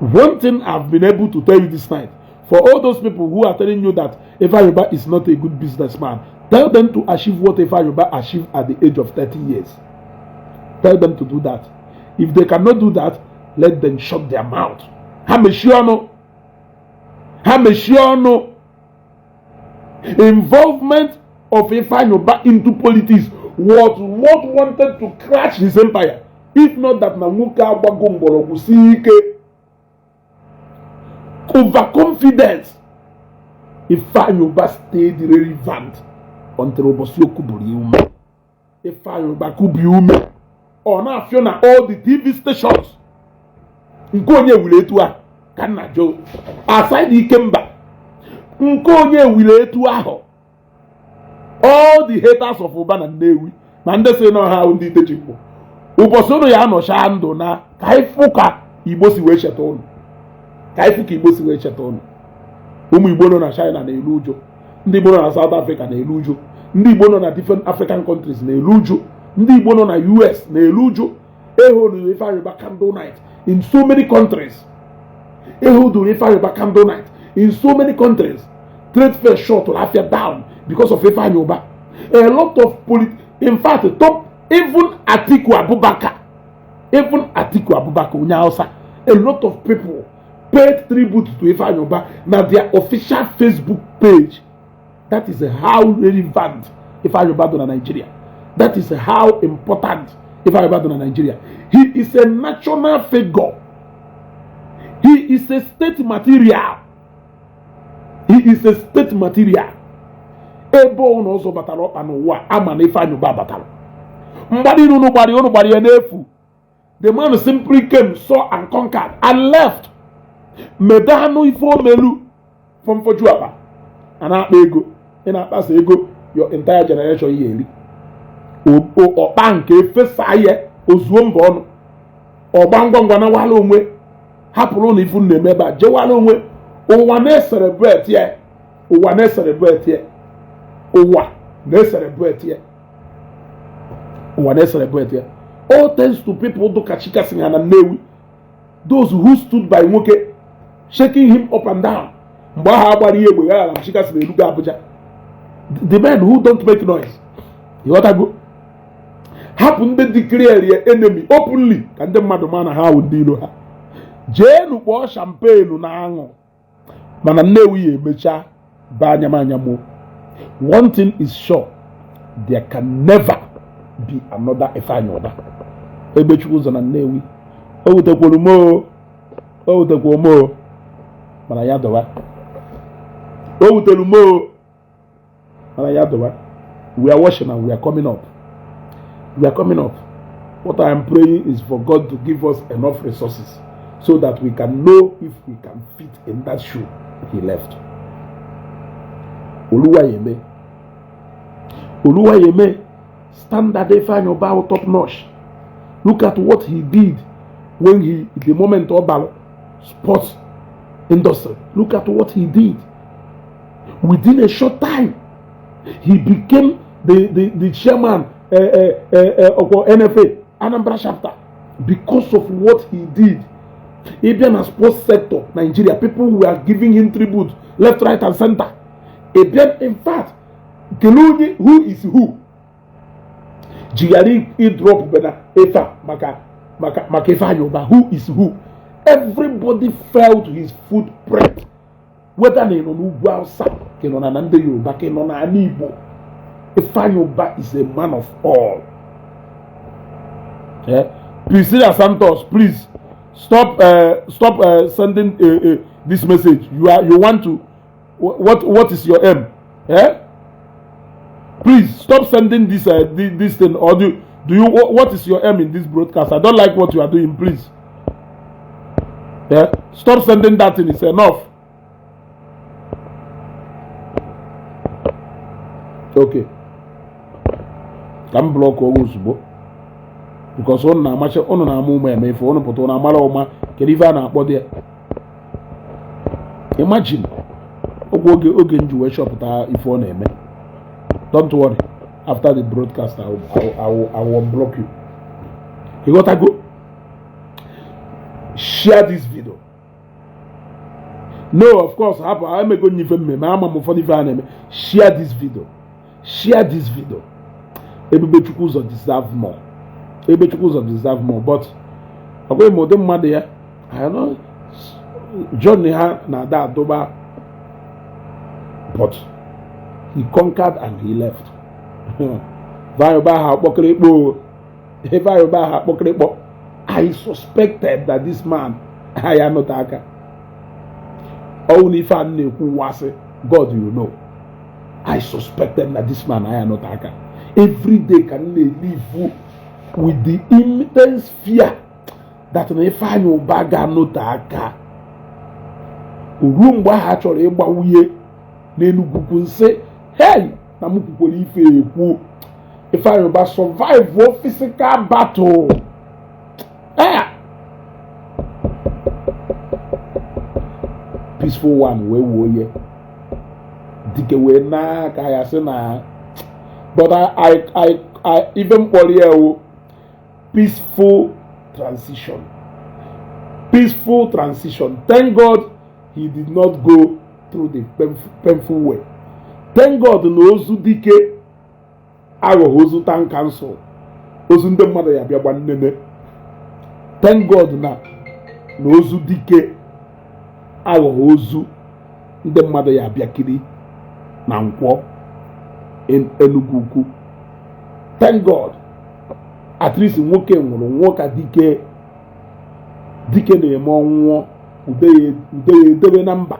one thing I've been able to tell you this night, for all those people who are telling you that Ifeanyi Uba is not a good businessman, tell them to achieve what Ifeanyi Uba achieved at the age of 30 years. Tell them to do that. If they cannot do that, let them shut their mouth. Ha mechie ọnụ, ha mechie ọnụ. Involvement of Ifeanyi Uba into politics was what wanted to crash his empire. If not that na nwoke agbago mgbọrọgwụ sie ike, overconfidence, Ifeanyi Uba stayed relevant until ụbọchị okwu buru ya ume. Ifeanyi Uba kubi ume, ọ na-afịọ na all the TV stations. Nke onye wuli etu a ka nna jo aside Ikemba, nke onye wuli etu ahụ. All the haters of Uba na Nnewi ma ndị si na ọha ndị Itechikwu, ụbọchị ụnụ ya anọcha ndụ na ka anyị fụ ka Igbo si wee cheta ụnụ, ka anyị fụ ka Igbo si wee cheta ụnụ. Ụmụ Igbo nọ na China na-elu ụjụ, ndị Igbo nọ na South Africa na-elu ụjụ, ndị Igbo nọ na different African countries na-elu ụjụ, ndị Igbo nọ na US na-elu ụjụ. Eholuru Ifeanyi Uba candle night in so many countries. Eholuru Ifeanyi Uba candle night in so many countries. Trade fair shut afia down because of Ifeanyi Uba. A lot of polit in fact, top, even Atiku Abubakar, even Atiku Abubakar onye Hausa, a lot of people paid tribute to Ifeanyi Uba na their official Facebook page. That is how relevant Ifeanyi Uba dị na Nigeria. That is how important Ifeanyi Uba dị na Nigeria. He is a national figure. He is a state material. He is a state material. Ebe ụnụ ụzọ batara ọkpa n'ụwa, ama na Ifeanyi Uba batara mgbada unu gbara, unu gbara ya n'efu. The man simply came, saw and conquered and left. Medanụ ife omelu fọmfoju akpa a na-akpa ego, ị na-akpasa ego your entire generation ya eri ọkpa nke efesa ya ozuo mba ọnụ ọgba ngwa ngwa na wala onwe, hapụrụ na ifu na-eme ebe a jewala onwe. Ụwa na-ecelebrate ya, ụwa na-ecelebrate ya, ụwa na-ecelebrate ya, ụwa na-ecelebrate ya, all thanks to people dụka Chikasị ha na Nnewi, those who stood by nwoke, shaking him up and down mgbe ahụ agbara ihe egbe ya na Chikasị na-erugo Abuja. The men who don't make noise, ịghọtago? Hapụ ndị declare ya enemy openly ka ndị mmadụ ma na ha wụ ndị iro ha. Jeenu kpọọ champagne na aṅụ, mana Nnewi ya emechaa baa anya mụ. One thing is sure, there can never be another Ifeanyi Uba. Ebechukwu ụzọ na Nnewi, o wutekwuru m o, o wutekwuru m o, mana ya dọwa. O wutere m o, mana ya dọwa. We are watching and we are coming up. We are coming up. What I am praying is for God to give us enough resources so that we can know if we can fit in that shoe he left. Oluwayeme, Oluwayeme, standard Ifeanyi Uba top notch. Look at what he did when he, the moment ọ sports industry. Look at what he did within a short time. He became the chairman of NFA Anambra chapter because of what he did. Ịbịa na sports sector Nigeria, people were giving him tribute left, right and center. Ịbịa, in fact, kelee onye who is who jighara ịdrop bena ife a maka Ifeanyi Uba. Who is who, everybody felt his footprint, whether na ị nọ n'ugwu Hausa, ka ị nọ na ndị Yoruba, ka ị nọ n'ala Igbo. Ifeanyi Uba is a man of all. Yeah? Priscilla Santos, please stop sending this message. You want to, what is your aim? Eh? Please stop sending this thing. Or do you, what is your aim in this broadcast? I don't like what you are doing. Please. Yeah? Stop sending that thing. It's enough. Okay. Ka m block ozugbo because ụnụ na-amacha, ụnụ na-ama ụmụ eme ife ụnụ pụta, ụnụ amara ụma. Kedu ife a na-akpọ dị ya? Imagine oge m ji wee chọpụta ife ọ na-eme. Don't worry, after the broadcast I will unblock you. Ịghọtago? Share this video. No, of course, hapụ emego nyife mmemme ama m ụfọdụ ife a na-eme. Share this video, share this video. Ebubechukwu Ụzọ deserve more. Ebubechukwu Ụzọ deserve more, but ọ bụghị ma ụdị mmadụ ya. I know John ha na-ada adụba, but he conquered and he left. Ifeanyi Uba ha akpọkịrịkpọ, Ifeanyi Uba ha akpọkịrịkpọ. I suspected that this man ha ya anọte aka ọwụ na ife a na-ekwu wasị. God, you know, I suspected that this man ha ya anọte aka. Every day ka m na-elive with the intense fear that na Ifeanyi Uba ga-anọte aka. Ruo mgbe ahụ a chọrọ ịgbawunye n'Enugwu ukwu nsị, hey, na m kwukwere ife ekwu. Ifeanyi Uba survive physical battle. Eh! Peaceful one wee wuo ye dike wee na ka ya sị na, but I even kpọrọ ya o peaceful transition, peaceful transition. Thank God he did not go through the painful way. Thank God na ozu dike aghọghị ozu town council, ozu ndị mmadụ ya bịa gba nnene. Thank God na ozu dike aghọghị ozu ndị mmadụ ya bịa kiri na Nkwọ Enugu Ukwu. Thank God at least nwoke nwụrụ nwụọ ka dike. Dike na-eme ọnwụọ ude ya edebe na mba.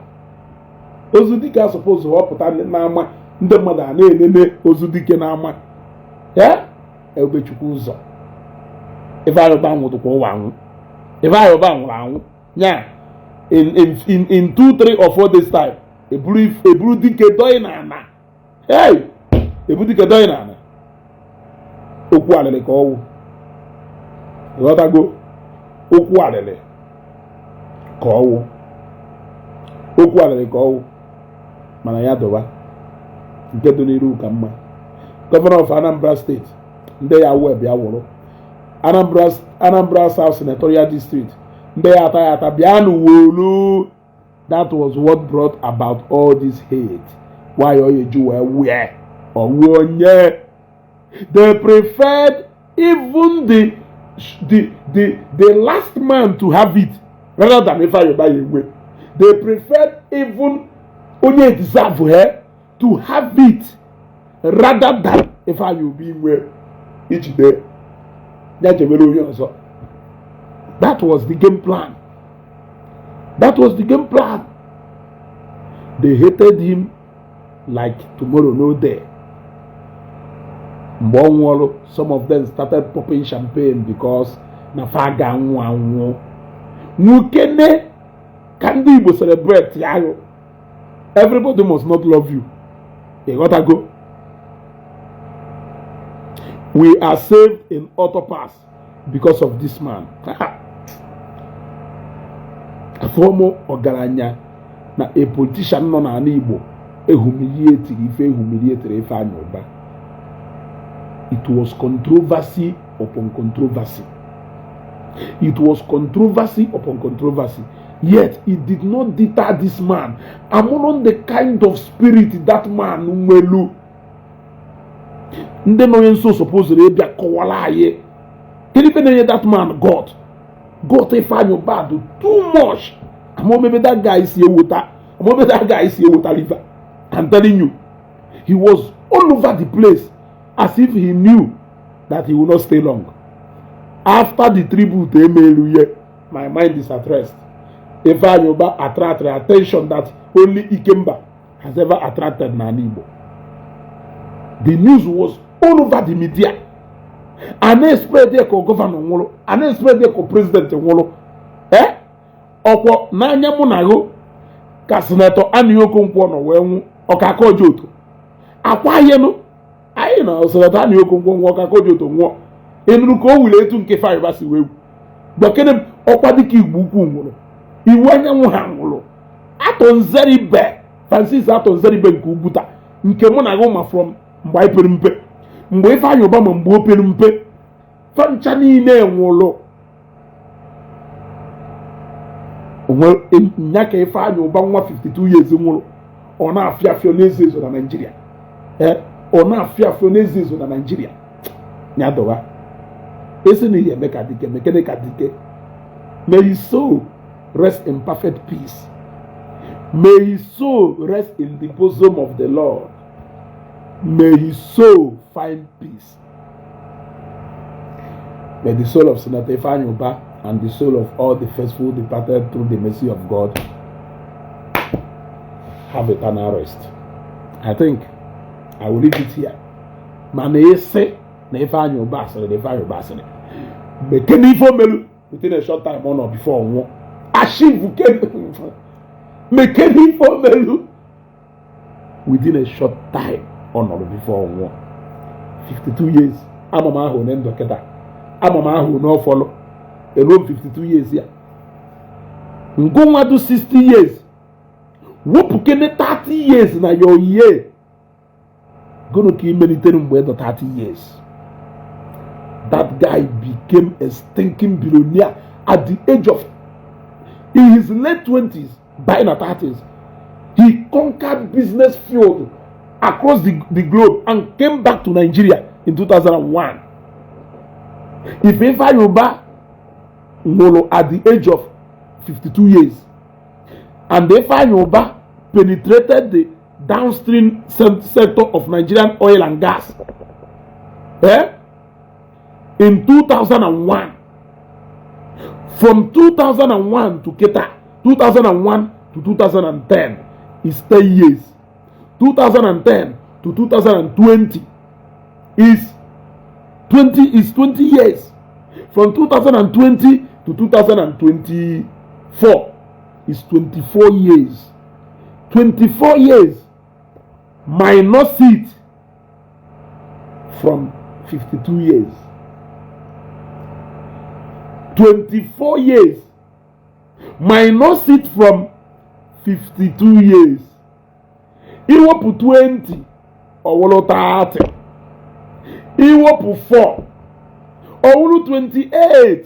Ozu dike a suppose họpụta n'ama, ndị mmadụ a na-enene ozu dike n'ama ya. Ebubechukwu Ụzọ, Ifeanyi Uba nwụdụkwa ụwa anwụ. Ifeanyi Uba nwụrụ anwụ nya in 2, 3 or 4 days time, eburu dike dọị na ana. Hey, ebu dike dọị na ana. Okwu alịlị ka ọwụ, ghọtago? Okwu alịlị ka ọwụ, okwu alịlị ka ọwụ. Mana ya dọba nke dị n'iru ka mma. Governor of Anambra State, ndị ya wee bịa wụrụ Anambra South Senatorial District, ndị ya ata ya ata bịa n'uwolu. That was what brought about all this hate. Why ọ eji wee wee ọwụ onye they preferred even the last man to have it rather than Ifeanyi Uba ya enwe. They preferred even onye deserve her to have it rather than Ifeanyi Uba inwe ijide ya jebere onye ọzọ. That was the game plan. That was the game plan. They hated him like tomorrow no day. Mgbe ọ nwụọrụ, some of them started popping champagne because na fa ga-anwụ anwụ nwukene ka ndị Igbo celebrate ya. Everybody must not love you. Ịghọtago? We are saved in auto pass because of this man. Afọmụ ọgaranya na a politician nọ n'ala Igbo. Ehumiliatiri ife ehumiliatiri Ifeanyi Uba. It was controversy upon controversy. It was controversy upon controversy. Yet it did not deter this man. Among the kind of spirit that man nwelu. Ndị nọ nso supposed ịbịa kọwara anyị kedu ife na-enye that man God. God Ifeanyi Uba do too much. Amaomebe that guy si ewota. Amaomebe that guy si ewota liver. I'm telling you, he was all over the place as if he knew that he will not stay long. After the tribute emelu ye, my mind is at rest. Ifeanyi Uba attracted attention that only Ikemba has ever attracted n'ala Igbo. The news was all over the media. A na-spread ya ka governor nwụrụ, a na-spread ya ka president nwụrụ. Eh? Ọkwọ n'anya mụ na gụ ka Senator Annie Okonkwo nọ wee nwụ ọkaka Ojoto. Akwa yenu anyị na Senator Annie Okonkwo nwụọ, ọkaka Ojoto nwụọ. Ịnụrụ ka o wuli etu nke Ifeanyi Uba si wee wu. Gbakene m ọkwa dịka Igbo ukwu nwụrụ. Iwu anyanwụ ha nwụrụ. Arthur Nzeribe, Francis Arthur Nzeribe nke Ugwuta, nke mụ na gụ ma from mgbe anyị pere mpe, mgbe Ifeanyi Uba ma mgbe o pere mpe, fancha niile nwụrụ. Onwe nya ka Ifeanyi Uba nwa 52 years nwụrụ, ọ na-afịa afịọ n'ezo ezo na Naịjirịa. Ee, ọ na-afịa afịọ n'ezo ezo na Naịjirịa. Ya dọwa esi na ihe eme ka dike mekene ka dike. May his soul rest in perfect peace. May his soul rest in the bosom of the Lord. May his soul find peace. May the soul of Senator Ifeanyi Uba and the soul of all the faithful departed through the mercy of God have eternal rest. I think I will leave it here. Mana ese na Ifeanyi Uba asịrị na Ifeanyi Uba asịrị mekene ife omelu within a short time ọ nọ before nwụọ achieve mekene ife omelu within a short time ọ nọrọ before nwụọ 52 years. Ama m ahụ one ndụ kịta, ama m ahụ one ọfọlụ eruo m 52 years ya ngụnwadu 60 years wepụ kene 30 years na your year gụnụ ka ị melitere mgbe ị nọ 30 years. That guy became a stinking billionaire at the age of in his late 20s by the 30s. He conquered business field across the globe and came back to Nigeria in 2001. If Ifeanyi Uba nwụrụ at the age of 52 years and Ifeanyi Uba penetrated the downstream sector of Nigerian oil and gas in 2001, from 2001 to kịta, 2001 to 2010 is 10 years. 2010 to 2020 is 20 years. From 2020 to 2024 is 24 years. 24 years minus it from 52 years. 24 years minus it from 52 years. Iwepụ 20, ọwụrụ 30. Iwepụ 4, ọwụrụ 28.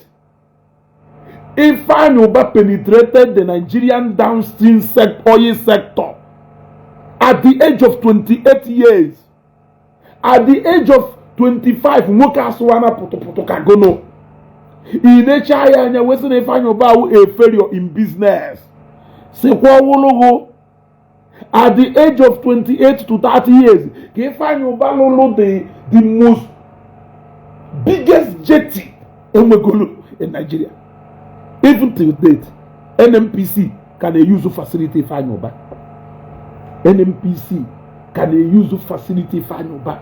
Ifeanyi Uba penetrated the Nigerian downstream oil sector at the age of 28 years. At the age of 25, nwoke asụwana pụtụpụtụ ka gono. Ị na-eche ya anya wee sị na Ifeanyi Uba awụ a failure in business. Sikwa ọwụlụgụ at the age of 28 to 30 years ka Ifeanyi Uba lụlụ the most biggest jetty enwegolu in Nigeria. Even till date, NNPC can use facility Ifeanyi Uba. NNPC can use facility Ifeanyi Uba.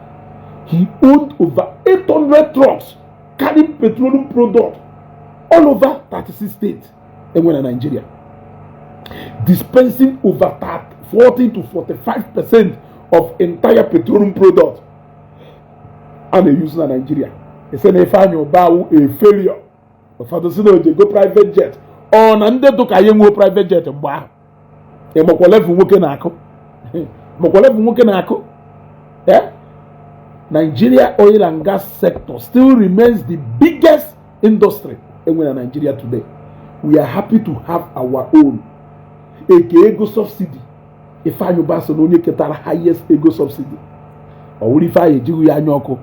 He owned over 800 trucks carrying petroleum product all over 36 states enwe na Nigeria, dispensing over 40 to 45% of entire petroleum product a na-use na Nigeria. Ese na Ifeanyi Uba awụ a failure. Ụfọdụ si na o jego private jet. Ọ na ndị dụka ya nwuo private jet mgbe ahụ, ịmakwa level nwoke na-akụ. Makwa level nwoke na-akụ. Eh? Nigeria oil and gas sector still remains the biggest industry enwere na Nigeria today. We are happy to have our own. Eke ego subsidy, Ifeanyi Uba so na onye ketara highest ego subsidy. Ọ wụrụ Ifeanyi ejighị ya anya ọkụ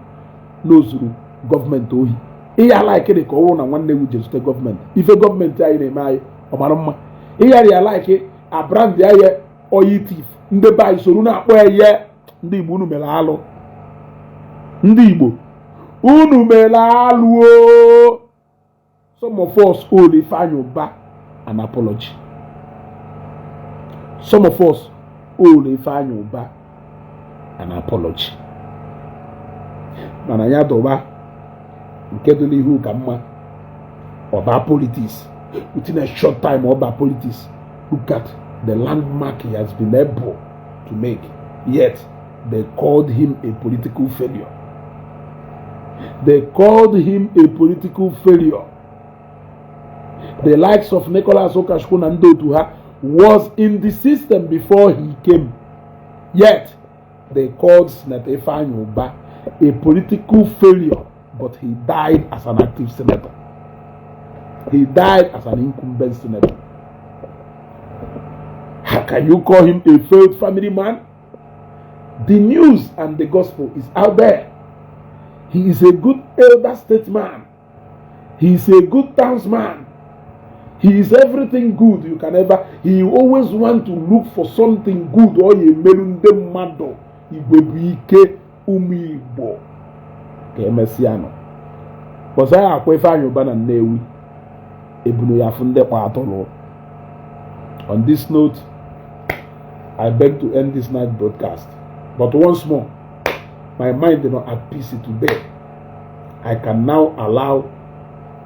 n'ozuru gọọmenti ohi. Ihe ala ekere ka ọ wụrụ na nwanne gị je zute gọọmenti. Ife gọọmenti anyị na-eme anyị, ọ mara mma. Ịghara ya like a brand ya oil thief, ndị be anyị soro na-akpọ ya ihe. Ndị Igbo, unu mere alụ. Ndị Igbo, unu mere alụ o. Some of us owe Ifeanyi Uba an apology. Some of us owe Ifeanyi Uba an apology. Mana ya dọba nke dị n'ihu ka mma. Ọba politics, within a short time, ọba politics, look at the landmark he has been able to make. Yet they called him a political failure. They called him a political failure. The likes of Nicholas Ukachukwu na ndị otu ha was in the system before he came. Yet they called Senator Ifeanyi Uba a political failure, but he died as an active senator. He died as an incumbent senator. How can you call him a failed family man? The news and the gospel is out there. He is a good elder statesman. He is a good townsman. He is everything good you can ever. He always want to look for something good. Ọ ya emerụ ndị mmadụ. Igwe bụ ike, ụmụ Igbo. Ka emesịa nọ. Bọsị anyị akwa Ifeanyị Ụba na Nnewi. Ebunu ya afụ ndị kpa atụrụ. On this note, I beg to end this night broadcast. But once more, my mind is not at peace today. I can now allow,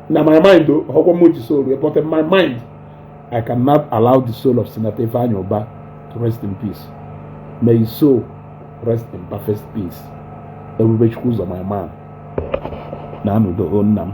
now my mind though, soul, but in my mind, I cannot allow the soul of Senator Ifeanyi Uba to rest in peace. May his soul rest in perfect peace. Ebube Chukwu my man. Na-anọdo nna m.